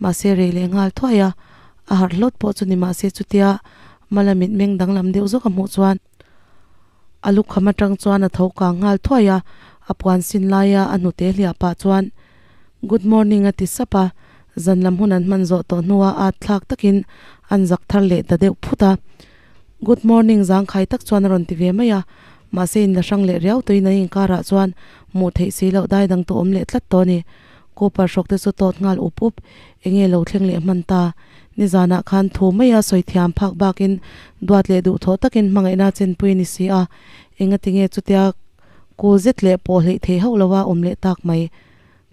mahse rei leh nghal thuai a, a harh hlawt pawh chu ni mahse chutia Mala mitmeng danglam deuh zawk a hmuh chuan a lukham atang chuan a tho kang nghal thuai a, a puan sin laia a hnute hliah pah chuan Good morning a ti sap a, zan lam hun an hman zawh tawh hnuah at thlak takin an zak thar leh ta deuh phut a. Good morning zangkhai tak chuan a rawn ti ve mai a, mahse in la hrang leh riau tuin an inkarah chuan hmuh theih si loh dai dang tu awm leh tlat tawh a ni. Cooper hrawk te chu tawt nghal up up, enge lo thleng leh hman ta. Nizanah khan thu maia sawi thiam phak bakin duat leh duhthawh takin hmangaihna chenpui a ni si a, enga tinge chutia kul zet leh pawh hleih thei hauh loa awm leh tak mai.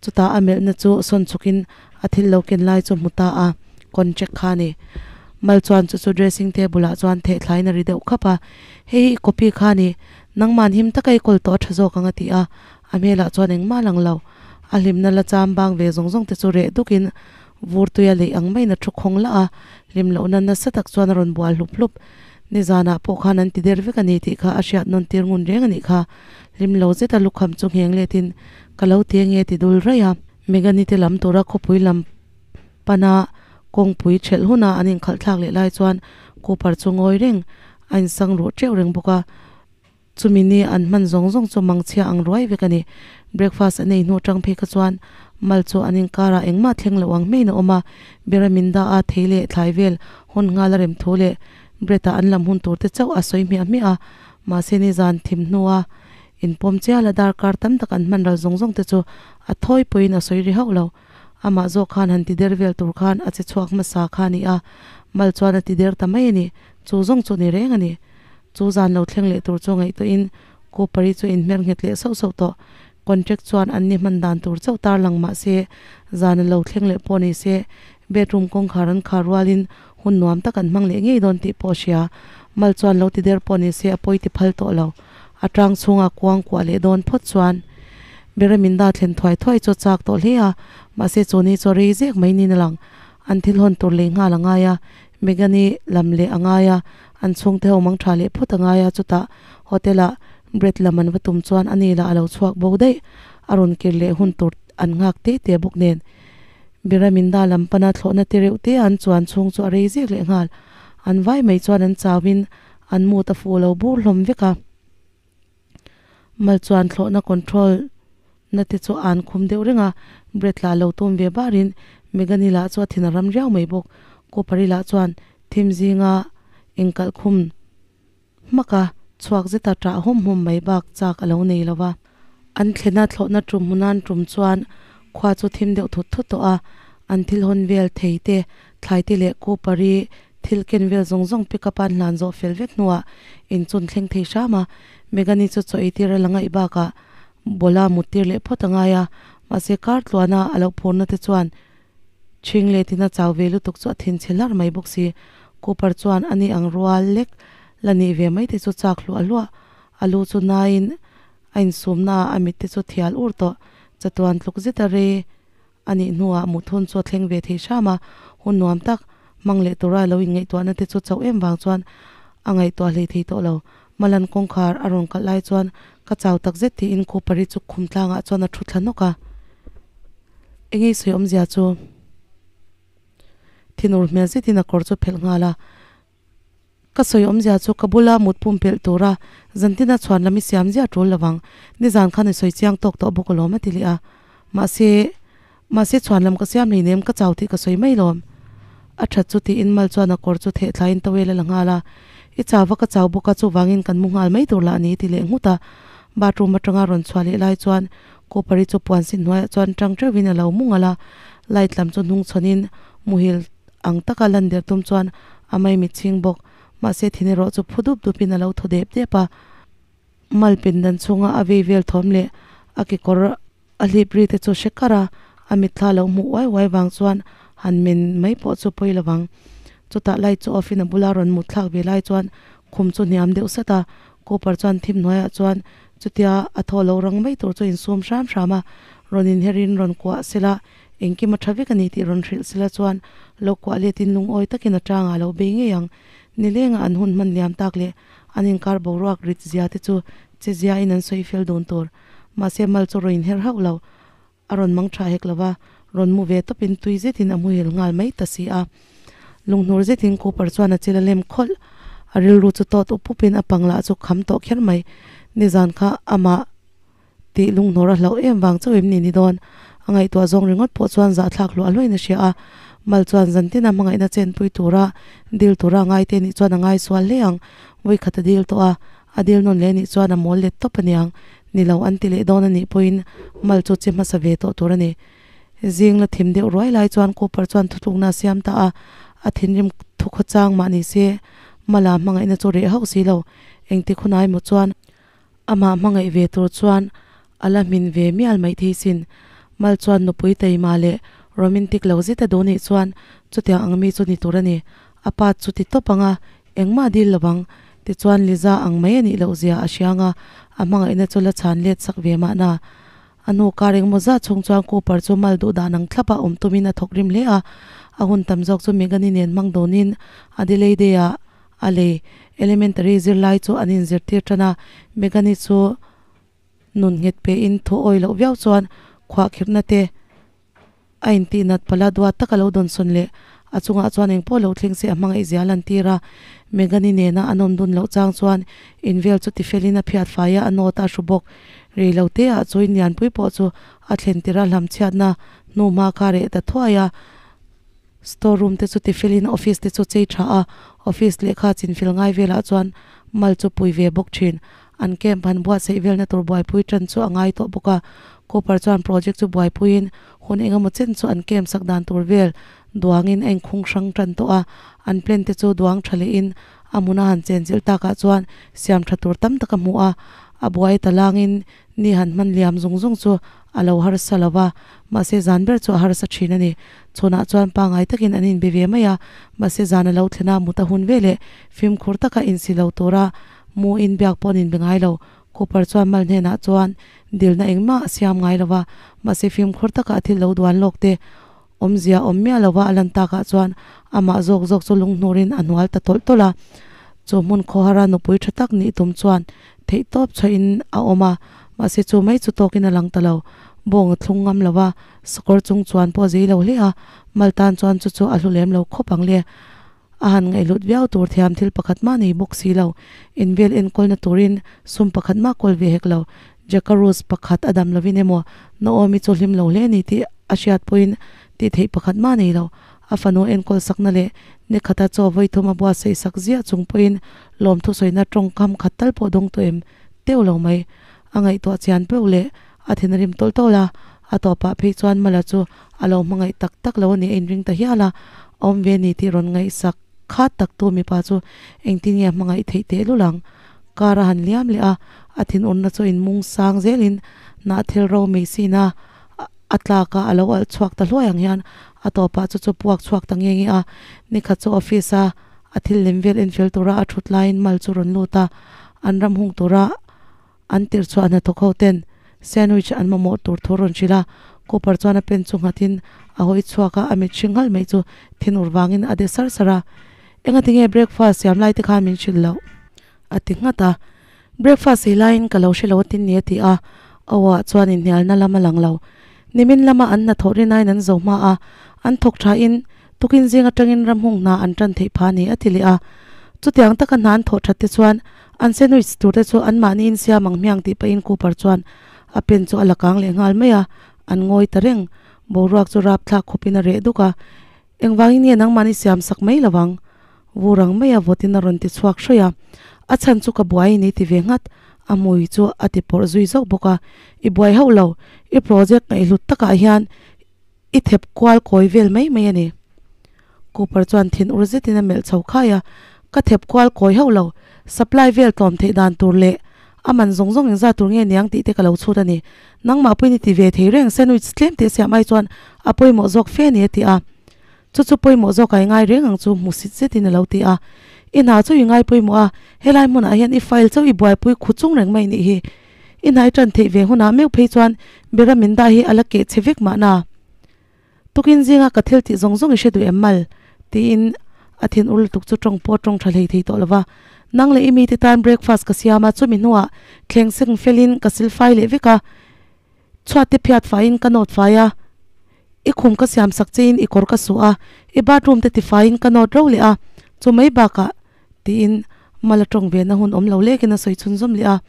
Chutah a melhna chu sawn chhukin a thil lo ken lai chu hmu ta a, contract kha a ni. Mal chuan chu chu dressing table ah chuan theh thlaiin a ri deuh khap a, Hei hi i copy kha a ni, nangman him taka i kawl tawh a tha zawk ang a ti a, a hmelah chuan engmah lang lo. A hlimna la cham bang ve zawng zawng te chu reh dukin vur tuia leih ang maiin a thu khawng lah a, hlim lohna nasa tak chuan a rawn bual hlup hlup. Nizanah pawh khan an ti der vek a ni tih kha a hriat nawn tir ngun reng a nih kha. Hlim lo zeta lukham chu ngheng letin Ka lo ti ange ti dul raih a. Megani te lam tura khawpui lam pana kawngpui thelh huna an inkhalh thlak leh lai chuan Cooper chu ngawi reng a insang ruh teuh reng bawk a. Chumi ni an hman zawng zawng chu mangchhia ang ruai vek a ni. Breakfast an ei hnu atang phei kha chuan mal chu an inkarah engmah thleng loh ang hmeiin a awm a. Bera min dah a thei leh thlai vel hawn nghal a rem thu leh Brett-a an lam hun tur te chauh a sawi hmiah hmiah a. Mahse nizan thim hnua Inpawm chial a darkar tam tak an hman ral zawng zawng te chu a thawi pawhin a sawi ri hauh lo. Amah zawk khan han ti der vel tur khan a che chhuak hmasa kha a ni a, mal chuan a ti der ta mai a ni. Chu zawng chu ni reng a ni. Chu zan lo thleng leh tur chu ngaihtuahin Cooper-i chu inhmer nghet leh sauh sauh tawh. Contract chuan an ni hman dan tur chauh tarlang mah se, zan a lo thleng leh pawh ni se, bedroom kawngkhar an khar rualin hun nuam tak an hmang leh ngei dawn tih pawh a hria. Mal chuan lo ti der pawh ni se a pawi ti phal tawh lo. A tang chhunga kuang kuah leh dawn phawt chuan Bereminda thlen thuai thuai chu a chak tawh hle a, mahse chu ni chu a rei zek mai niin a lang. An thil hawn tur lei nghal a ngai a, Megani lam leh a ngai a, an chhungte ho mang tha leh phawt a ngai a, chutah hotel ah bread lam an va tum chuan a ni lah a lo chhuak bo daih, a rawn kir leh hun tur an nghak te te bawk nen. Bereminda lam pana thlawhna te reuh te an chuan chhung chu a rei zek leh nghal, an vai mai chuan an chau in An mut a fuh lo bur hlawm vek a, mal chuan thlawhna control na te chu an khum deuh reng a, Brett lah lo tum ve barin Megani lah chu a thin a ram riau mai bawk. Cooper-i lah chuan thim zinga engkalh khum hmak a, chhuak zeta ṭah hawm hawm mai bak chak a lo nei lo va. An thlena thlawhna tum hmunan tum chuan khua chu thim deuh thut thut tawh a, an thil hawn vel thei te, thlai te leh Cooper-i Thil ken vel zawng zawng pick up a an hlan zawh fel vek hnuah inchun thleng thei hram a, Megani chu chaw eitir a la ngaih bakah bawla mut tir leh phawt a ngai a, mahse kar tluana a lo phurna te chuan chhing letin a chau ve lutuk chu a thinchhe hlar mai bawk si. Cooper chuan ani ang rual lek la nih ve mai te chu chak hluah hluah a lu chu naiin a insumna ah a mit te chu thial ur tawh chatuan tluk zet a rei A nih hnuah muthun chu a thleng ve thei hram a, hun nuam tak hmang leh tura lo inngaihtuahna te chu chauh em vang chuan a ngaihtuah hlei thei tawh lo. Malan kawngkhar a rawn kalh lai chuan ka chau tak zet tiin Cooper-i chu khum tlangah chuan a thu thla nawk a. Engei sawi awmzia chu thinur hmel zetin a kawr chu phelh nghal a. Ka sawi awmzia chu ka bula mut pumpelh tura zantina chhuan lam i siam ziah tul lovang, nizan khan i sawi chiang tawk tawh bawk alawm a ti leh a. Mahse, mahse chhuan lam ka siam hleinem ka chau tih ka sawi mai lawm. A that chu tiin mal chuan a kawr chu theh thlaiin towel a la nghal a, I chau va ka chau bawk a chuvangin kan mu nghal mai tur lah a ni ti leh nghut a. Bathroom atanga rawn chhuah leh lai chuan Cooper-i chu puan sin hnuaiah chuan tang teuhin a lo mu ngal a, light lam chu hnung chhawnin muhil ang taka lan der tum chuan a maimit chhing bawk. Mahse thin erawh chu phu dup dupin a lo thaw dep dep a. Mal pindan chhunga a vei vel thawm leh a kekawr A hlip ri te chu hre kar a, a mitthla lo hmuh uai uai vang chuan han men mai pawh chu pawi lovang. Chutah light chu off in a bula rawn mut thlak ve lai chuan khum chu hniam deuh sat a, Cooper chuan thim hnuaiah chuan chutia a thaw lo rang mai tur chu insum hram hram a, rawn inher in rawn kuah sela engkim a tha vek a ni tih rawn hrilh sela chuan lo kuah let in lungawi takin a tangah a lo bei ngei ang. Nilenga an hun hman liam tak leh an inkar boruak rit zia te chu che zia in an sawi fel dun tur. Mahse mal chu rawn inher hauh lo. A rawn mang tha hek lo va, rawn mu ve tawpin tui zetin a muhil nghal mai ta si a. Lunghnur zetin Cooper chuan a chil a lem khawlh. A rilru chu tawt up upin a pang lah chu kham tawh kher mai. Nizan kha amah tih lunghnur a hlauh em vang chauh em ni ni dawn? A ngaihtuah zawng ringawt pawh chuan zahthlak hluah hluahin a hria a. Mal chuan zantina hmangaihna chenpui tura dil tura ngaite nih chuan a ngai sual hle ang. Vawikhat a dil tawh a, A dil nawn leh nih chuan a mawl let tawp aniang, ni lo an ti leh dawn a nih pawhin mal chu chi hmasa ve tawh tur a ni. Zing la thim deuh ruai lai chuan Cooper chuan thutlukna a siam ta a, a thinrim thu khawchang mah ni se mala hmangaihna chu reh hauh si lo, engtik hunah emaw chuan amah hmangaih ve tur chuan a la hmin ve mial mai thei sin. Mal chuan nupui taima leh romantic lo zet a duh nih chuan chutiang ang mi chu ni tur a ni. A pa chu ti tawp ang a, engmah dil lo ang. Tichuan Liza ang mai a nih loh zia a hriang a, a hmangaihna chu la chhan let sak ve mahna. A hnu kar engmaw zat chhung chuan Cooper chu mal duh dan ang thlap a awm tumin a thawk rim hle a. A hun tam zawk chu Megan-i nen hmang dawnin Adelaide-ah a lei. Elementary zirlai chu an inzirtir tan a, Megan-i chu nun nghet pein thu awi loh viau chuan khuahkhirhna te a intihnat pala duat taka lo dawnsawn leh a chungah chuan engpawh lo thleng se a hmangaih zia lantir a. Megan-i nena an awm dun loh chang chuan invel chu tifelin a phiat fai a, a nawt a hru bawk. Rei lo te ah chu inlianpui pawh chu a thlen tirh a hlamchhiatna hnu hma kha reh ta thuai a. Store room te chu tifelin office te chu chei tha a, office lehkha chinfel ngai velah chuan mal chu pui ve bawk thin. An camp han buatsaih velna tur buaipui tan chu a ngai tawh bawk a, Cooper chuan project chu buaipuiin hun engemaw chen chu an camp sak dan tur vel duangin a inkhung hrang tan tawh a, an plan te chu duang tha lehin a hmuna han chenchilh takah chuan siam tha tur tam tak a hmu a, a buai ta langin Ni han hman liam zung zung chu a lo harsa lo va, mahse zan ber chu a harsa thin a ni. Chhunah chuan pangngai takin an inbe ve mai a, mahse zan a lo thlen a, mut a hun ve leh fimkhur taka insi lo tura mu inbiak pawh an inbe ngai lo. Cooper chuan mal hnenah chuan dilna engmah a siam ngai lo va, mahse fimkhur taka a thil lo duan lawk te awmzia awm miah lo va a lan takah chuan amah zawk zawk chu lunghnurin a hnual ta tawlh tawlh a. Chu hmun khawhara nupui tha tak nih tum chuan theihtawp chhuahin a awm a, mahse chu mai chu tawkin a lang ta lo. Bawng a thlung ngam lo va, sakawr chung chuan pawh a zei lo hle a, mal tan chuan chu chu a hlu lem lo khawp ang le. A han ngaihhlut viau tur thiam thil pakhat mah nei bawk si lo. Invel enkawlna turin sum pakhat mah kawl ve hek lo. Jackarus pakhat a dam lovin emaw Naomi chu hlim lo hle a ni tih a hriat pawhin tih theih pakhat mah nei lo. A fanu enkawl sakna leh nikhata chaw vawithum a buatsaih sak ziah chung pawhin lawmthu sawina tawngkam khat tal pawh dawng tawh em teuh lo mai. A ngaihtuah chian peuh leh a thin a rim tawlh tawlh a, a tawpah phei chuan Mala chu a lo hmangaih tak tak lo a nih a inring ta hial a, a awm ve ni tih rawn ngaihsak khat tak tu mipa chu engtin nge a hmangaih theih tehlul ang? Kar a han liam leh a, a thinurna chu inmung sang zelin hnahthel ro mei sina a tlak a, a lo alh chhuak ta hluai ang hian a tawpah chu chu puak chhuak ta nge nge a. Nikhat chu office a a thil lem vel enfel tura a thut laiin mal chu rawn lut a, an ram hung tura an tirh chhuah hnathawk ho ten sandwich an mamawh tur thu rawn hrilh a, Cooper chuan a pen chu nghatin a hawi chhuak a, a mit hring nghal mai chu thinur vangin a de sar sar a, Engati nge breakfast siam lai te khan min hrilh loh? a ti nghat a, Breakfast ei laiin ka lo hre lo atin ni a ti a, aw ah chuan inhnialna lam a lang lo. Nimin lama an hnathawh rinain an zo hma a, an thawk thain tukin zing atangin ramhung hna an tan theih pha ni a ti leh a. Chutiang taka hna an thawh that te chuan an sandwich tur te chu anmahni insiam ang hmiang tih pahin Cooper chuan a pen chu a la kang leh nghal mai a, an ngawi ta reng. Boruak chu rapthlak khawpin a reh duk a, Engvangin nge nangmahni siam sak mai lo ang? Vur ang maia vawtin a rawn ti chhuak hrawih a, a chhan chu ka buai ni ti ve nghat, a hmui chu a ti pawrh zui zauh bawk a, I buai hauh lo, i project ngaihhlut takah hian i thep kual kawi vel mai mai a ni. Cooper chuan thin ur zetin a melh chho khai a, Ka thep kual kawi hauh lo, supply vel tlawm theih dan tur leh. A man zawng zawng engzat tur nge niang tih te ka lo chhut a ni. Nangmah pawhin i ti ve thei reng, sandwich tlem teh siam ai chuan a pawimawh zawk fe a ni a ti a. Chu chu pawimawh zawk a i ngai reng ang chu hmusit zetin a lo ti a. I hna chu i ngai pawimawh a, helai hmunah hian i file chauh i buaipui khu chung reng mai nih hi. I hna i tan theih ve hunah meuh phei chuan bera min dah hi a la keh chhe vek mahna. Tukin zinga ka thil tih zawng zawng i hre duh em mal? tiin a thin ur lutuk chu tawng pawh tawng tha hlei thei tawh lova. Nang leh i mite tan breakfast ka siam a, chumi hnuah thleng seng felin ka sil fai leh vek a, chhuat te phiat faiin ka nawt fai a, i khum ka siam sak chein i kawr ka suh a, i bathroom te tifaiin ka nawt ro leh a, chu mai bakah tiin mal a tawng ve na hun awm lo lekin a sawi chhunzawm leh a.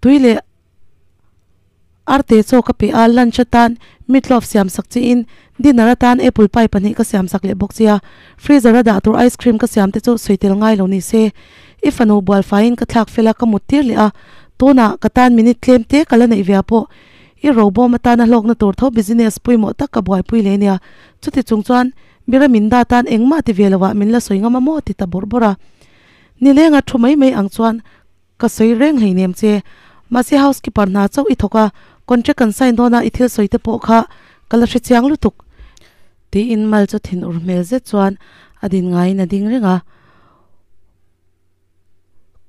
Tui leh. Arte chaw ka pe a, lunch atan meatloaf siam sak chiin dinner atan apple pie pahnih ka siam sak leh bawk chia. Freezer a dah tur ice cream ka siam te chu sawi tel ngai lo ni se. I fanu bual faiin ka thlak fel a, ka mut tir leh a. Tunah ka tan minute tlem te ka la neih ve a pawh i robawm atana hlawkna tur tho business pawimawh tak ka buaipui leh nia. Chuti chung chuan Mira min da tan engmah ti ve lovah min la sawi ngam a maw ti ta bawrh bawrh a. Nilenga thu mai mai ang chuan Ka sawi reng hleinem che. Mahse housekeeper hna chauh i thawk a, contract kan sign dawn a i thil sawi te pawh kha ka la hrechiang lutuk. Tiin Mal chu thin ur hmel zet chuan a din ngaiin a ding reng a.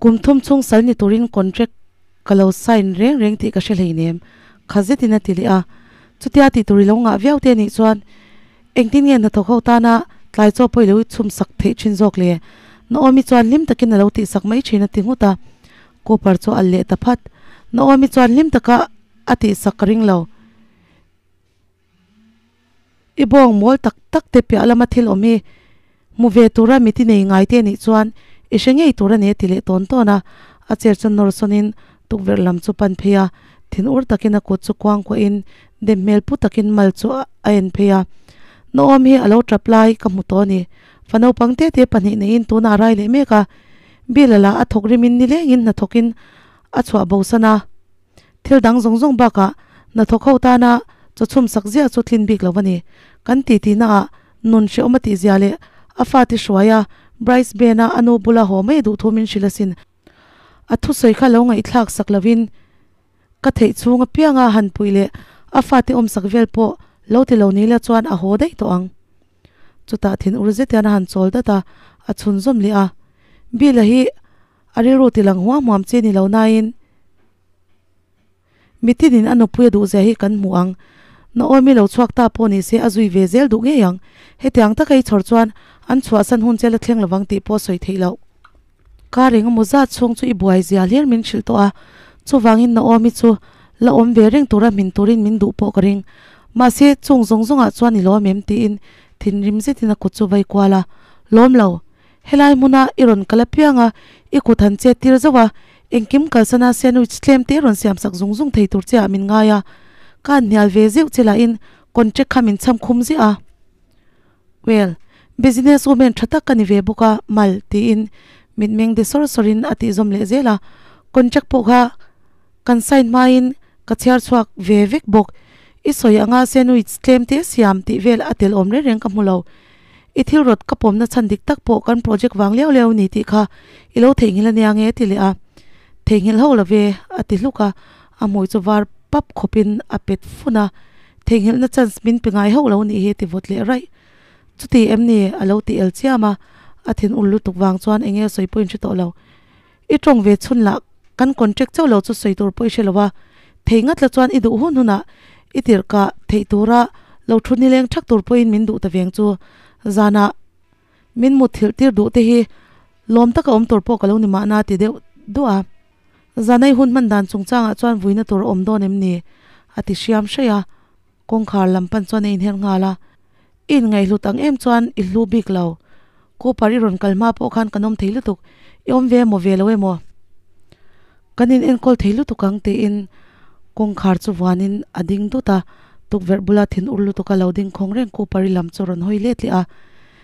Kum thum chhung sal ni turin contract ka lo sign reng reng tih ka hre hleinem, kha zetin a ti leh a. Chutia tih tur i lo ngah viau te anih chuan Engtin nge hnathawk ho tana tlai chaw pawh i lo chhum sak theih thin zawk le? Naomi chuan hlim takin a lo tih sak mai thin a ti nghut a. Cooper chu a leh ta phat. Naomi chuan hlim taka a tih sak ka ring lo. I bawng mawl tak tak te piah lama thil awm hi hmu ve tura mit i nei ngai te anih chuan i hre ngei tur a ni a ti leh tawn tawn a. A chair chu nawr sawnin tukverh lam chu pan phei a, thin ur takin a kut chu kuang kuahin Dem hmel pu takin mal chu a en phei a, Naawm hi a lo tap lai ka hmu tawh a ni. Fa naupang te te pahnih neiin tunah a rai leh mek a, Bill-a lah a thawk rimin nilengin hnathawkin a chhuah bosan a. Thil dang zawng zawng bakah hnathawk ho tana chaw chhum sak ziah chu tlin bik lo a ni. Kan titi naah nun hrehawm a tihzia leh a fate hruai a, Bryce Ben-a a nu bula haw mai a duh thu min hrilh asin. A thusawi kha lo ngaihthlak sak lovin Ka theih chhung apianga han puih leh a fate awmsak vel pawh lo ti lo ni la chuan a haw daih tawh ang. Chutah thin ur zet hian a han chawl dat a, a chhunzawm leh a. Bill-a hi a rilru ti lang huam huam chi ni lo nain mitinin a nupui a duh zia hi kan hmu ang. Naomi lo chhuak ta pawh ni se a zui ve zel duh ngei ang. Hetiang taka i chhawr chuan an chhuahsan hun che la thleng lovang tih pawh sawi theih loh. Kar eng emaw zat chhung chu i buai zia hlir min hrilh tawh a, chuvangin Naomi chu la awm ve reng tura hmin turin min duh pawh ka ring. Mahse, chung zawng zawngah chuan i lawm em? tiin thinrim zetin a kut chu vai kual a. Lawm lo. Helai hmuna i rawn kal apiang a, i kut han chet tir zauh a, engkim kalsana sandwich tlem te rawn siam sak zung zung thei tur che ah min ngai a. Ka han hnial ve zeuh che lahin contract kha min chham khum ziah a. Well, business woman tha tak ka ni ve bawk a, Mal, tiin mitmeng de sawr sawrin a tih zawm leh zel a. Contract pawh kha kan sign hmain ka chhiar chhuak ve vek bawk. I sawi anga sandwich tlem te siam tih vel a tel awm reng reng ka hmu lo. I thil rawt ka pawmna chhan dik tak pawh kan project vang liau liau ni tih kha i lo theihnghilh ania nge ti leh a. Theihnghilh ho lo ve, a ti hluk a, a hmui chu var pap khawpin a pet fun a. Theihnghilhna chance min pe ngai hauh lo nih hi ti vawt leh raih. Chuti em ni? A lo ti el chiam a, a thin ul lutuk vang chuan eng nge sawi pawhin hre tawh lo. I tawng ve chhun lah kan contract chauh lo chu sawi tur pawh i hre lo a, thei ngat la chuan i duh hun hunah i tirh kah theih tura lo thu nileng thak tur pawhin min duh ta veng chu. Zanah min mutthilh tir duh te hi lawm taka awm tur pawh ka lo ni mahna ti deuh duah a. Zanai hun hman dan chungchangah chuan vuina tur a awm dawn em ni? a ti hriam hraih a, kawngkhar lam pan chuan a inher nghal a. I inngaihhlut ang em chuan i hlu bik lo. Cooper i rawn kal hma pawh khan kan awm thei lutuk, i awm ve emaw ve lo emaw? Kan in enkawl thei lutuk ang tiin kawngkhar chu vuanin a ding dut a, tukverh bula thin ur lutuk a lo ding khawng reng Cooper i lam chu rawn hawi let leh a.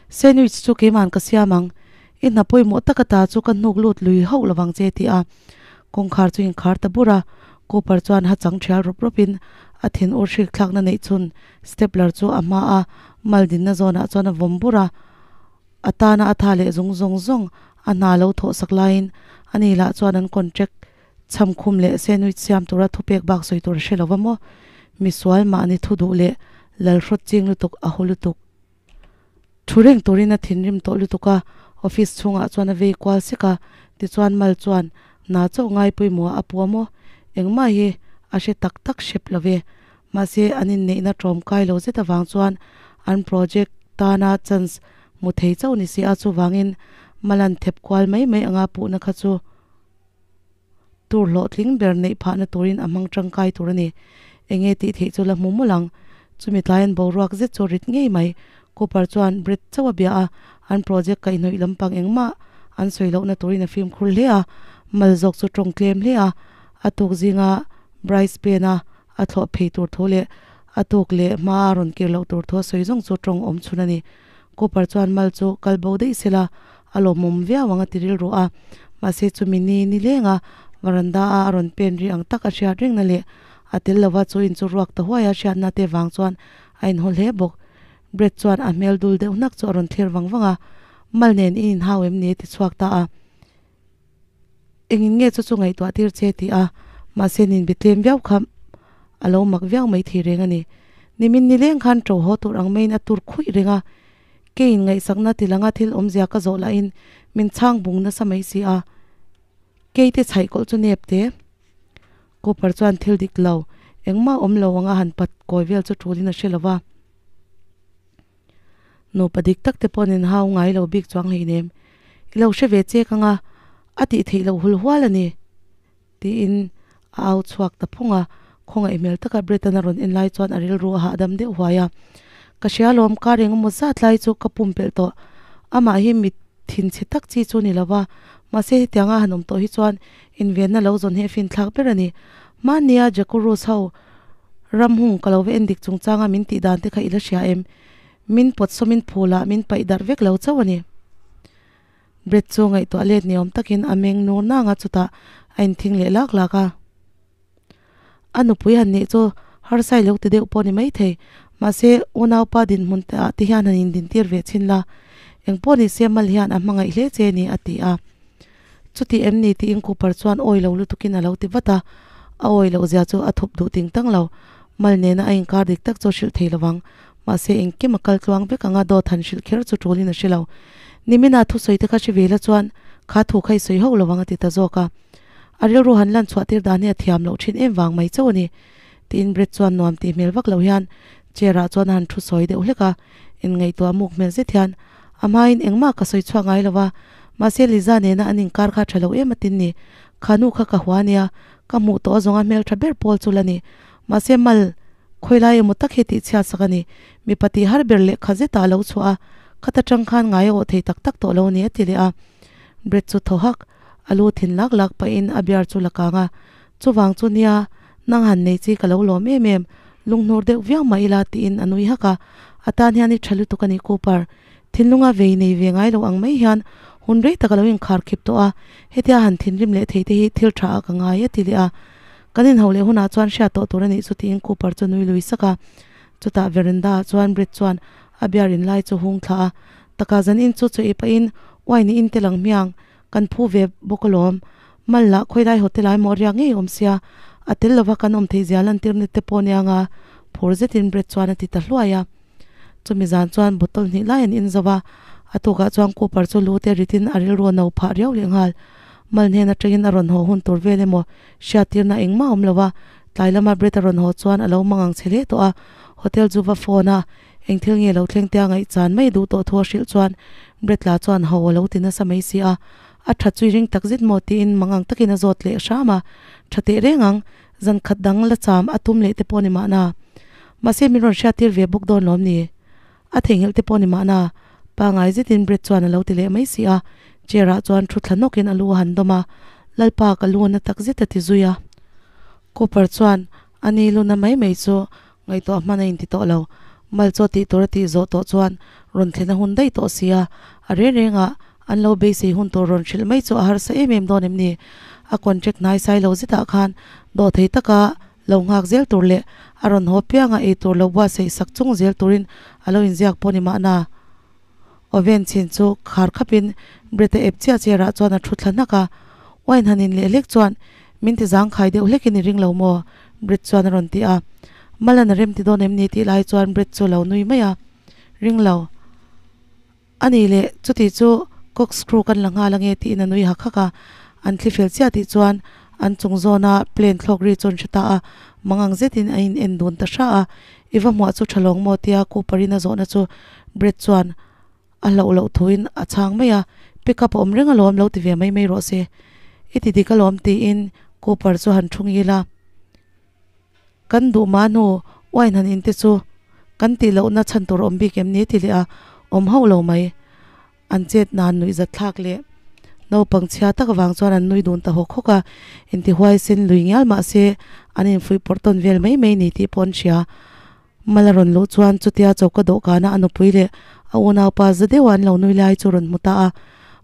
Sandwich chu keiman ka siam ang, I hna pawimawh taka ta chu ka hnuk lut lui hauh lovang che ti a, kawngkhar chu inkhar ta bur a, Cooper chuan ha chang thial rawp rawpin a thin ur hrik thlakna neih chhun stapler chu a hma a mal dinna zawnah chuan a vawm bur a, a tana a tha leh zung zawng zawng a hna lo thawh sak laiin ani lah chuan an contract Cham khum leh sandwich siam tura thupek bak sawi tur a hre lova maw? Misual mahni thu duh leh lal hrawt ching lutuk a haw lutuk. Thu reng turin a thinrim tawh lutuk a, office chhungah chuan a vei kual sek a, tichuan Mal chuan hna chauh ngai pawimawh a pua maw? Engmah hi a hre tak tak hrep lo ve. Mahse an inneihna tlawmkai lo zet avang chuan an project tana chance hmu thei chauh ni si a, chuvangin Malan thep kual mai mai anga puhna kha chu Tur hlawhtling ber neih phahna turin a hmang tangkai tur a ni. Enge tih theih chu la hmu mawlh ang. Chumi tlaiin boruak zet chu rit ngei mai. Cooper chuan Brett chauh a bia a, an project kaihhnawih lampang engmah an sawi lohna turin a fimkhur hle a. Mal zawk chu tawng tlem hle a, a tuk zinga Bryce Payne-a a thlawh phei tur thu leh a tuk leh hma a rawn kir loh tur thu a sawi zawng chu tawng awm chhun a ni. Cooper chuan mal chu kal bo daih sela a lawmawm viau ang a ti rilru a. Mahse chumi ni ni lenga varanda a a rawn pen ri ang tak a hriat rengna leh a tel lova chu in chu ruak ta huai a hriatna te vang chuan a inhaw hle bawk. Brett chuan a hmel dul deuh hnak chu a rawn thlir vang vang a, Mal nen i inhau em ni? a ti chhuak ta a. Engin nge chu chu ngaihtuah tir che tih a, mahse nin bi tlem viau kha a lo mak viau mai thei reng a ni. Nimin nileng khan to haw tur ang maiin a tur khuih reng a, keiin ngaihsakna ti langa thil awmzia ka zawh lahin min chhang bung nasa mai si a, keite chhaih kawlh chu nep te. Cooper chuan thil dik lo, engmah awm lo anga han pat kawi vel chu tulin a hre lo va. Nupa dik tak te pawhin in hau ngai lo bik chuang hleinem. I lo hre ve chek anga a tih theih loh hul hual a ni, tiin a au chhuak ta phung a. Khawngaih hmel taka Brett-an a rawn en lai chuan a rilru a hahdam deuh huai a. Ka hria lawm, kar eng emaw zat lai chu ka pumpelh tawh. Amah hi mit thinchhe tak chi chu ni lo va, mahse hetianga han awm tawh hi chuan invenna lo zawn hi a finthlak ber a ni. Hmannia Jakurus ho Ramhung ka lo va en dik chungchanga min tih dan te kha i la hria em? Min pawt sawmin phul ah min paih darh vek lo chauh a ni. Brett chu ngaihtuah let ni awm takin a meng nur nang a, chutah a inthing leh lak lak a. A nupui han nih chu harsa i lo ti deuh pawh a ni maithei, mahse unaupa dinhmun te ah te hian han indintir ve chhin la, engpawh ni se mal hian a hmangaih hle che ni a ti a. Chuti em ni tiin Cooper chuan awi lo lutukin a lo ti vat a, a awi loh zia chu a thup duh ting tang lo. Mal nena a inkar dik tak chu a hrilh thei lovang. Mahse engkim a kal tluang vek anga dawt han hrilh kher chu tulin a hre lo. Nimina thusawi te kha hre ve la chuan kha thu kha i sawi hauh lovang a ti ta zawk a. A rilru han lan chhuah tir dan hi a thiam loh thin em vang mai chauh a ni. Tiin Brett chuan nuam tih hmel vak lo hian chair ah chuan a han thu sawi deuh hlek a, inngaihtuah muk hmel zet hian a hmain engmah ka sawi chhuak ngai lo va, mahse Liza nena an inkar kha tha lo em atin ni, kha nu kha ka hua nia, ka hmuh tawh a zawnga hmeltha ber pawl chu la ni, mahse mal khawilai emaw tak hi tih chhiat sak a ni, mipa tih har ber leh kha zetah a lo chhuah a, khata tang khan ngai a awh thei tak tak tawh lo a ni a ti leh a, Brett chu thaw hak, a lu thin lak lak pahin a biar chu la kang a, chuvang chu nia nang han nei chi ka lo lawm em em, lunghnur deuh viau mah ila tiin a nui hak a, a tan hian i tha lutuk a ni Cooper, thinlunga vei nei ve ngai lo ang mai hian hun rei tak a lo inkhar khip tawh a, hetia han thinrim leh thei te hi thil tha ah ka ngai a ti leh a, kan inhauh leh hunah chuan hriat tawh tur a nih chu tiin Cooper chu nui lui sak a, chutah veranda ah chuan Brett chuan a biar in lai chu hung thla a, taka zan in chu chaw ei pahin wine in tel ang hmiang kan phu ve bawk alawm, mal lah khawilai hotel ah emaw riak ngei awm sia, a tel lova kan awm theih zia lantir ni te pawh nia nga phur zetin Brett chuan a ti ta hluai a. Chumi zan chuan bottle hnih lai an in zo va, a tukah chuan Cooper chu lu te ritin a rilru a no phah riau leh nghal. Mal hnen atangin a rawn haw hun tur vel emaw hriattirna engmah a awm lo va, tlai lama Brett a rawn haw chuan a lo mang ang che hle tawh a, hotel chu va phone a, Eng thil nge lo thleng tia ngaihchan mai duh tawh thu a hrilh chuan Bretla chuan ho a lo ti nasa mai si a, a tha chu i ring tak zet maw tiin mang ang takin a zawt leh hram a, tha teh reng ang, zan khat dang la cham a tum leh te pawh ni mahna. Mahse min rawn hriattir ve bawk dawn lawm ni? A theihnghilh te pawh ni mahna, pangai zetin Brett chuan a lo ti leh mai si a, chair ah chuan thu thla nawkin a lu a han dawm a, Lalpa ka lu a na tak zet a ti zui a. Cooper chuan a ni lu na mai mai chu Ngaihtuah hman a inti tawh lo. Mal chaw tih tur a tih zawh tawh chuan rawn thlen a hun daih tawh sia, a reng rengah an lo beisei hun tur rawn hrilh mai chu a harsa em em dawn em ni? A contract hnai sai lo zetah khan dawhthei taka lo nghak zel tur leh a rawn haw pianga ei tur lo buatsaih sak chung zel turin a lo inziak pawh ni mahna. Oven chhin chu khar khapin Brett-a ep chiah chair ah chuan a thu thla hnak a. Wine han in leh hlek chuan Min ti zangkhai deuh hlekin i ring lo maw? Brett chuan a rawn ti a. Malan a rem ti dawn em ni tih lai chuan Brett chu a lo nui mai a. Ring lo. A nih leh, chuti chu corkscrew kan la nghal ange tiin a nui hak hak a. An thli fel chiah tih chuan an chung zawna plane thlawk ri chu an hre ta a, mangang zetin a in en dun ta hra a. I va hmuah chu tha lawng maw tia Cooper-in a zawhna chu Brett chuan a hlauh loh thuin a chhang mai a, Pick up a awm reng alawm lo ti ve mai mai rawh se. I ti dik alawm tiin Cooper chu han thu ngil a. Kan duh mah hnu wine han in te chu kan tih lohna chhan tur a awm bik em ni ti leh a awm hauh lo mai. An chet nan nuih zat thlak leh naupang chhia tak avang chuan an nui dun ta hawk hawk a, intihuai sen lui ngial mah se an infuih pawrh tawn vel mai mai ni tih pawh an hria. Mal a rawn luh chuan chutia choka dawhkana a nupui leh a unaupa za deuha an lo nui lai chu rawn hmu ta a.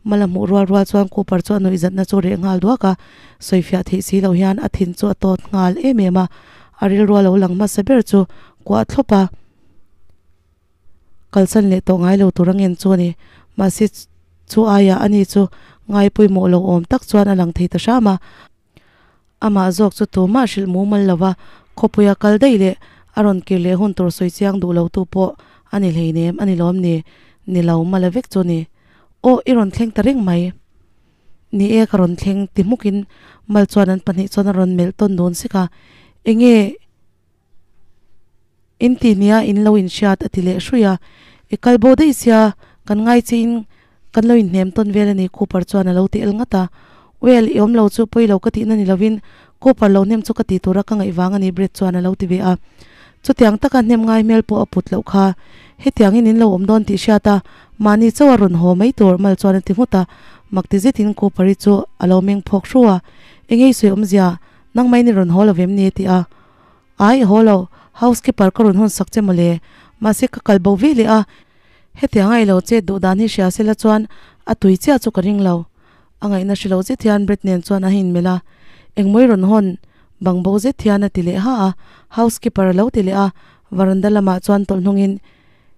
Mal a hmuh rual rual chuan Cooper chu a nuihzatna chu reh nghal duak a, sawifiah theih si loh hian a thin chu a tawt nghal em em a, a rilru a lo lang hmasa ber chu kuah thlawp a, kalsan leh tawh ngai lo tur a ngen chu a ni. Mahse chu aiah ani chu ngaipawimawh lo awm tak chuan a lang thei ta hram a. Amah zawk chu tumah hrilh mumal lova khawpuia kal daih leh a rawn kir leh hun tur sawi chiang duh lo tu pawh a ni hleinem a ni lawm ni? Ni lo mala vek chu ni. Aw i rawn thleng ta reng mai. Ni e ka rawn thleng ti hmukin mal chuan an pahnih chuan a rawn melh tawn dun sek a. Enge In ti nia in lo inhriat a ti leh hruih a, I kal bo daih sia, kan ngai che in kan lo inhnem tawn vel a ni Cooper chuan a lo ti el ngat a. Well, i awm lo chu pawi lo ka tihna ni lovin Cooper lo hnem chu ka ti tura ka ngaih vang a ni Brett chuan a lo ti ve a. Chutiang taka hnem ngai hmel pawh a put loh kha. Hetiangin in lo awm dawn tih hriat a, mahni chauh a rawn haw mai tur Mal chuan a ti nghut a. Mak ti zetin Cooper-i chu a lo meng phawk hru a, Engei sawi awmzia, nangmah in i rawn haw lo vem ni? a ti a. Ai haw lo, housekeeper ka rawn hawn sak che mawle, mahse ka kal bo ve leh a, hetiang a ilo chet duh dan hi hria sela chuan a tui chiah chu ka ring lo. A ngaihna hre lo zet hian Brett nen chuan a inmelh a, engmaw i rawn hawn? Bang bo zet hian a ti leh ha a, housekeeper a lo ti leh a, varanda lamah chuan tawlh hnungin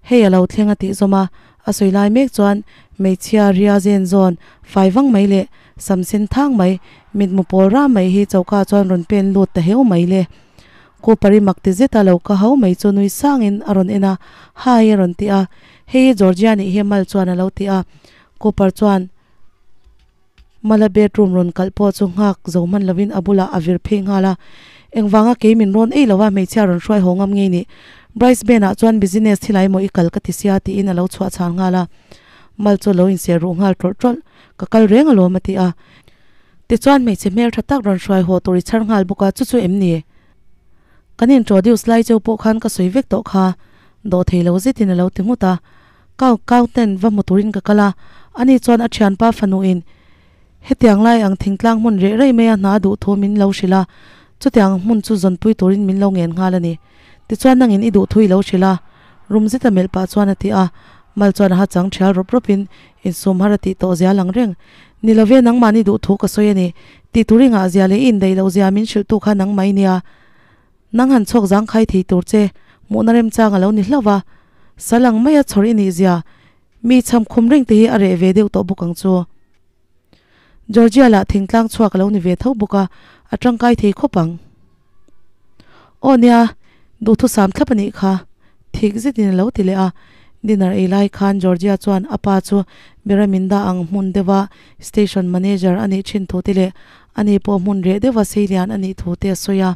hei a lo thleng a tih zawm a, a sawi lai mek chuan hmeichhia ria zen zawn fai vang mai leh sam sen thang mai, mitmu pawl ram mai hi choka chuan rawn pen lut ta heu mai le. Cooper-i mak ti zeta lo ka ho mai chu nui sangin a rawn en a, Hi a rawn ti a, hei hi Georgia nih hi Mal chuan a lo ti a, Cooper chuan Mala bedroom rawn kalh pawh chu nghak zo hman lovin a bulah a vir phei nghal a, Engvanga kei min rawn ei lova hmeichhia rawn hruai haw ngam ngei nih? Brisbane ah chuan business thil ai maw i kal ka ti sia tiin a lo chhuah chhan nghal a. Mal chu a lo inser ruh nghal tawlh tawlh, Ka kal reng alawm a ti a. Tichuan hmeichhe hmel tha tak rawn hruai haw tur i chhar nghal bawk a, chu chu em ni? Kan introduce lai cheu pawh khan ka sawi vek tawh kha, dawhthei lo zetin a lo ti nghut a. Kau kau ten va hmu turin ka kal a, ani chuan a thianpa fanuin hetiang lai ang thingtlang hmun reh rei maia hna duh thu min lo hrilh a, chutiang hmun chu zawnpui turin min lo ngen nghal a ni. Tichuan nangin i duh thu i lo hrilh a, rum zeta melh pah chuan a ti a, mal chuan a ha chang thial rawp rawpin insum har a tih tawh zia lang reng. Ni love nangmahni duh thu ka sawi a ni, tih tur i ngah zia leh i indaih loh zia min hrilh tu kha nangmah i nia. Nang han chhawk zangkhai thei tur che hmuhna remchang a lo ni hlauh va, sal ang maia chhawr i nih zia mi chham khum reng te hi a reh ve deuh tawh bawk ang chu. Georgia lah thingtlang chhuak a lo ni ve tho bawk a, a tangkai thei khawp ang. Aw nia, duhthusam thlap a nih kha, thik zetin a lo ti leh a. Dinner ei lai khan Georgia chuan a pa chu Beraminda ang hmun deuha station manager a nih thin thu te leh Ani pawh hmun reh deuha seilian a nih thu te a sawi a.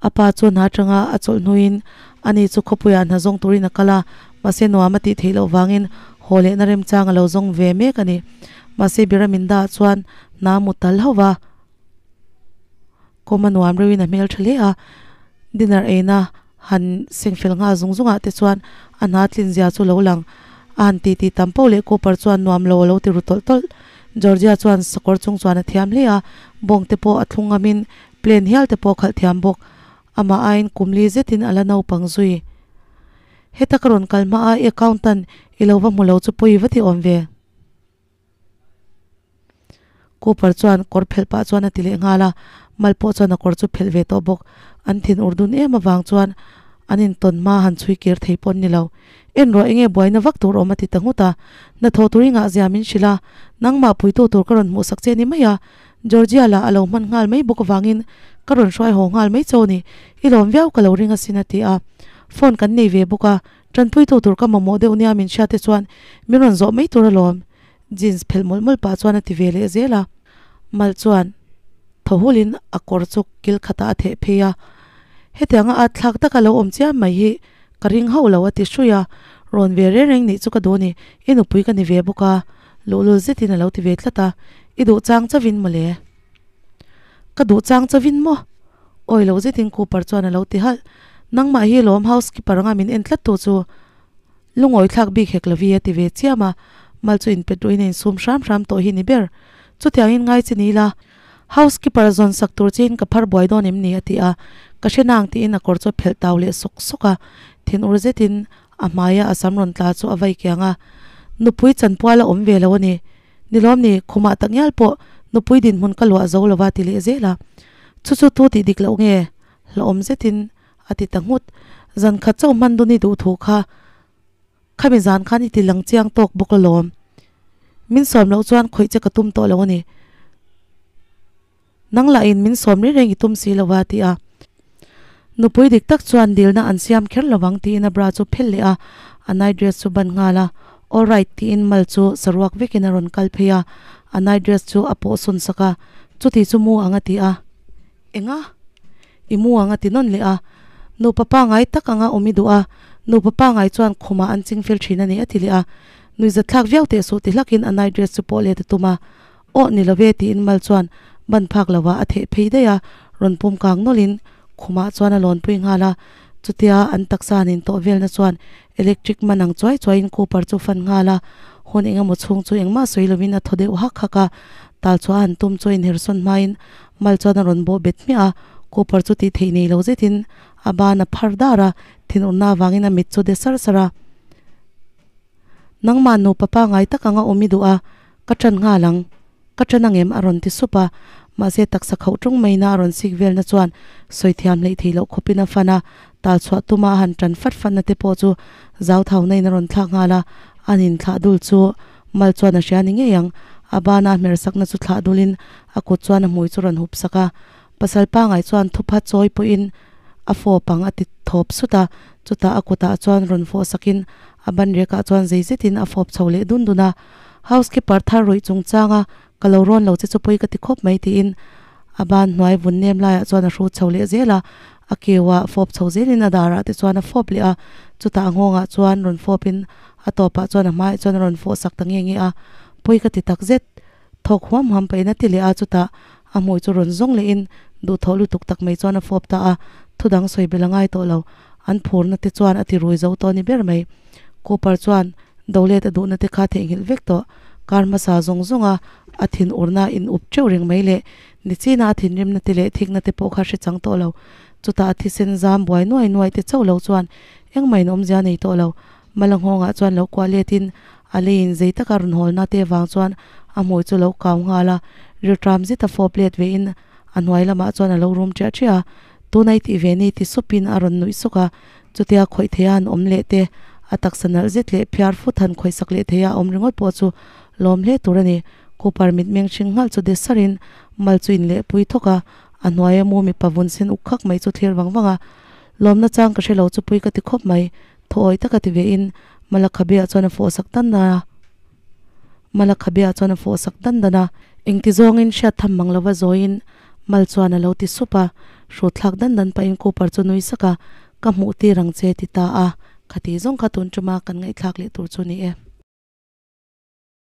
A pa chuan hna atanga a chawlh hnuin ani chu khawpuiah hna zawng turin a kal a, mahse nuam a tih theih loh vangin haw lehna remchang a lo zawng ve mek a ni. Mahse Biraminda ah chuan hna a mu tal hauh va, kawm a nuam reuhin a hmel tha hle a, dinner eina han sengfel nghal zung zungah te chuan a hna tlin zia chu lo lang. A han ti tih tam poh leh Cooper chuan nuam lo a lo ti ru tawlh tawlh. Georgia chuan sakawr chung chuan a thiam hle a, bawng te pawh a thlung ngamin plane hial te pawh a khalh thiam bawk. Amah aiin kum li zetin a la naupang zui. Heta ka rawn kal hma a i accountant i lo va hmu lo chu pawi va ti awm ve. Cooper chuan kawr phelh pah chuan a ti leh nghal a, Mal pawh chuan a kawr chu phelh ve tawh bawk. An thin ur dun em avang chuan an intawn hma han chhui kir thei pawh an ni lo. En rawh enge buaina vak tur awm a ti ta nghut a, Hnathawh tur i ngah zia min hrilh a, nangmah puitu tur ka rawn hmuhsak che ni mai a. Georgia lah a lo hman nghal mai bawk avangin ka rawn hruai haw nghal mai chaw ni, i lawm viau ka lo ring asin a ti a. Phone kan nei ve bawk a, tanpuitu tur ka mamawh deuh nia min hriat te chuan min rawn zawh mai tur alawm. Jeans phelh mawlh mawlh pah chuan a ti ve leh zel a. Mal chuan thaw hulin a kawr chu kil khatah a theh phei a, Hetianga at thlak taka lo awm chiam mai hi ka ring hauh lo a ti hruih a, rawn ve reng reng nih chu ka duh a ni, i nupui ka ni ve bawk a, luhlul zetin a lo ti ve tlat a, I duh chang chauvin maw le? Ka duh chang chauvin maw? Awi lo zetin Cooper chuan a lo ti halh, Nangmah hi lawm housekeeper anga min en tlat tu chu Lungawi thlak bik hek lovi a ti ve chiam a, mal chu inpet ruhin a insum hram hram tawh hi ni ber. Chutiangin ngai chi ni ila, housekeeper zawn sak tur chiin ka phar buai dawn em ni a ti a, ka hre nang tiin a kawr chu a phelh tau leh sawk sawk a, thinur zetin a hmaia a sam rawn tla chu a vai kiang a, nupui chanpual a awm ve lo a ni. Ni lawm ni, khumah tak ngial pawh nupui dinhmun ka luah zo lova ti leh zel a, chu chu tu tih dik loh nge? Hlauhawm zetin a ti ta nghut. Zan khat chauh hman dun i duh thu kha khami zan khan i ti lang chiang tawk bawk alawm. Min sawm loh chuan khawih che ka tum tawh lo a ni. Nang lahin min sawm reng reng i tum si lo a ti a. Nupui dik tak chuan dilna an siam kher lo ang tiin a bra chu phel leh a, a night dress chu ban nghal a. All right tiin mal chu saruak vekin a rawn kal phei a, a night dress chu a pawh sawn sak a, chuti chu mu ang a ti a. Enga? I mu ang a ti nawn leh a. Nupa pangai tak anga awm i duh a, nupa pangai chuan khumah an ching fel thin a ni a ti leh a. Nuihzat thlak viau teh suh ti hlakin a night dress chu pawh let a tum a. Aw ni lo ve tiin mal chuan ban phak lo ah a theh phei daih a, rawn pum kang nawlhin khumah chuan a lawnpui nghal a. Chutia an taksa han intawh velna chuan electric man ang chuai chuaiin Cooper chu fan nghal a, hun engemaw chhung chu engmah sawi lovin a thaw deuh hak hak a, tal chhuah a han tum chu a inhersawn hmain mal chuan a rawn bawh bet hmiah a, Cooper chu tih theih nei lo zetin a ban a phar dar a, thinurna avangin a mit chu de sar sar a. Nangmah nupa pangai tak anga awm i duh a, ka ṭan nghal ang. Ka ṭan angem? a rawn ti sup a, mahse taksa khauh ṭung maina a rawn sik velna chuan sawi thiam hleih theih loh khawpin a fan a, tal chhuah tuma a han ṭan fat fatna te pawh chu zau thauna in a rawn thlak nghal a, an inthlah dul chu mal chuan a hria ni ngei ang, a bana a hmer sakna chu thlah dulin a kut chuan a hmui chu rawn hup sak a, pasal pangai chuan thupha chawi pawhin a fawp ang a ti thawp sut a, chutah a kutah chuan rawn fawh sakin a ban rekah chuan zei zetin a fawp chho leh dun dun a. Housekeeper thar ruih chungchanga ka lo rawn lo che chu pawi ka ti khawp mai tiin a ban hnuai vun nem laiah chuan a hru chho leh zel a, a keuah fawp chho zelin a darah te chuan a fawp leh a, chutah a nghawngah chuan rawn fawpin a tawpah chuan a hmaiah chuan a rawn fawh sak ta nge nge a, pawi ka ti tak zet. Thawk huam huam pahin a ti leh a, chutah a hmui chu rawn zawng lehin duhthawh lutuk tak mai chuan a fawp ta a, thudang sawi bel a ngai tawh lo, an phurna te chuan a ti rui zo tawh a ni ber mai. Cooper chuan Dolet a duhna te kha theihnghilh vek tawh, kar hmasa zawng zawnga a thin urna in up teuh reng mai leh nichina a thinrimna te leh thikna te pawh kha hre chang tawh lo. Chutah a thisen zam buai nuai nuai te chauh lo chuan engmah in awmzia nei tawh lo. Mala nghawngah chuan lo kuah letin a leiin zei taka rawn hawlna te vang chuan a hmui chu lo kau nghal a, rilṭam zeta fawp let vein a hnuai lamah chuan a lo rum ṭiah ṭiah a, Tuna i tih ve ni ti supin a rawn nuih suk a. Chutia khawih theia an awm leh te, a taksa nalh zet leh phiar fut han khawihsak leh theia a awm ringawt pawh chu lawm hle tur a ni. Cooper mitmeng hring nghalh chu de sarin mal chu inlehpui thawk a, a hnuaia mu mipa vun sen uk khak mai chu thlir vang vang a. Lawmna chang ka hre lo chu pui ka ti khawp mai, thaw awi taka ti vein Malakhabe-ah chuan a fawhsak dan dan a. Malakhabe-ah chuan a fawhsak dan dan a. Engti zawngin hriat tham mang lova zawiin Mal chuan a lo ti sup a, hrut thlak dan dan pahin Cooper chu nui sak a, Ka hmuh tir ang che ti ta a, khati zawng kha tun tuma kan ngaihthlak leh tur chu ni e.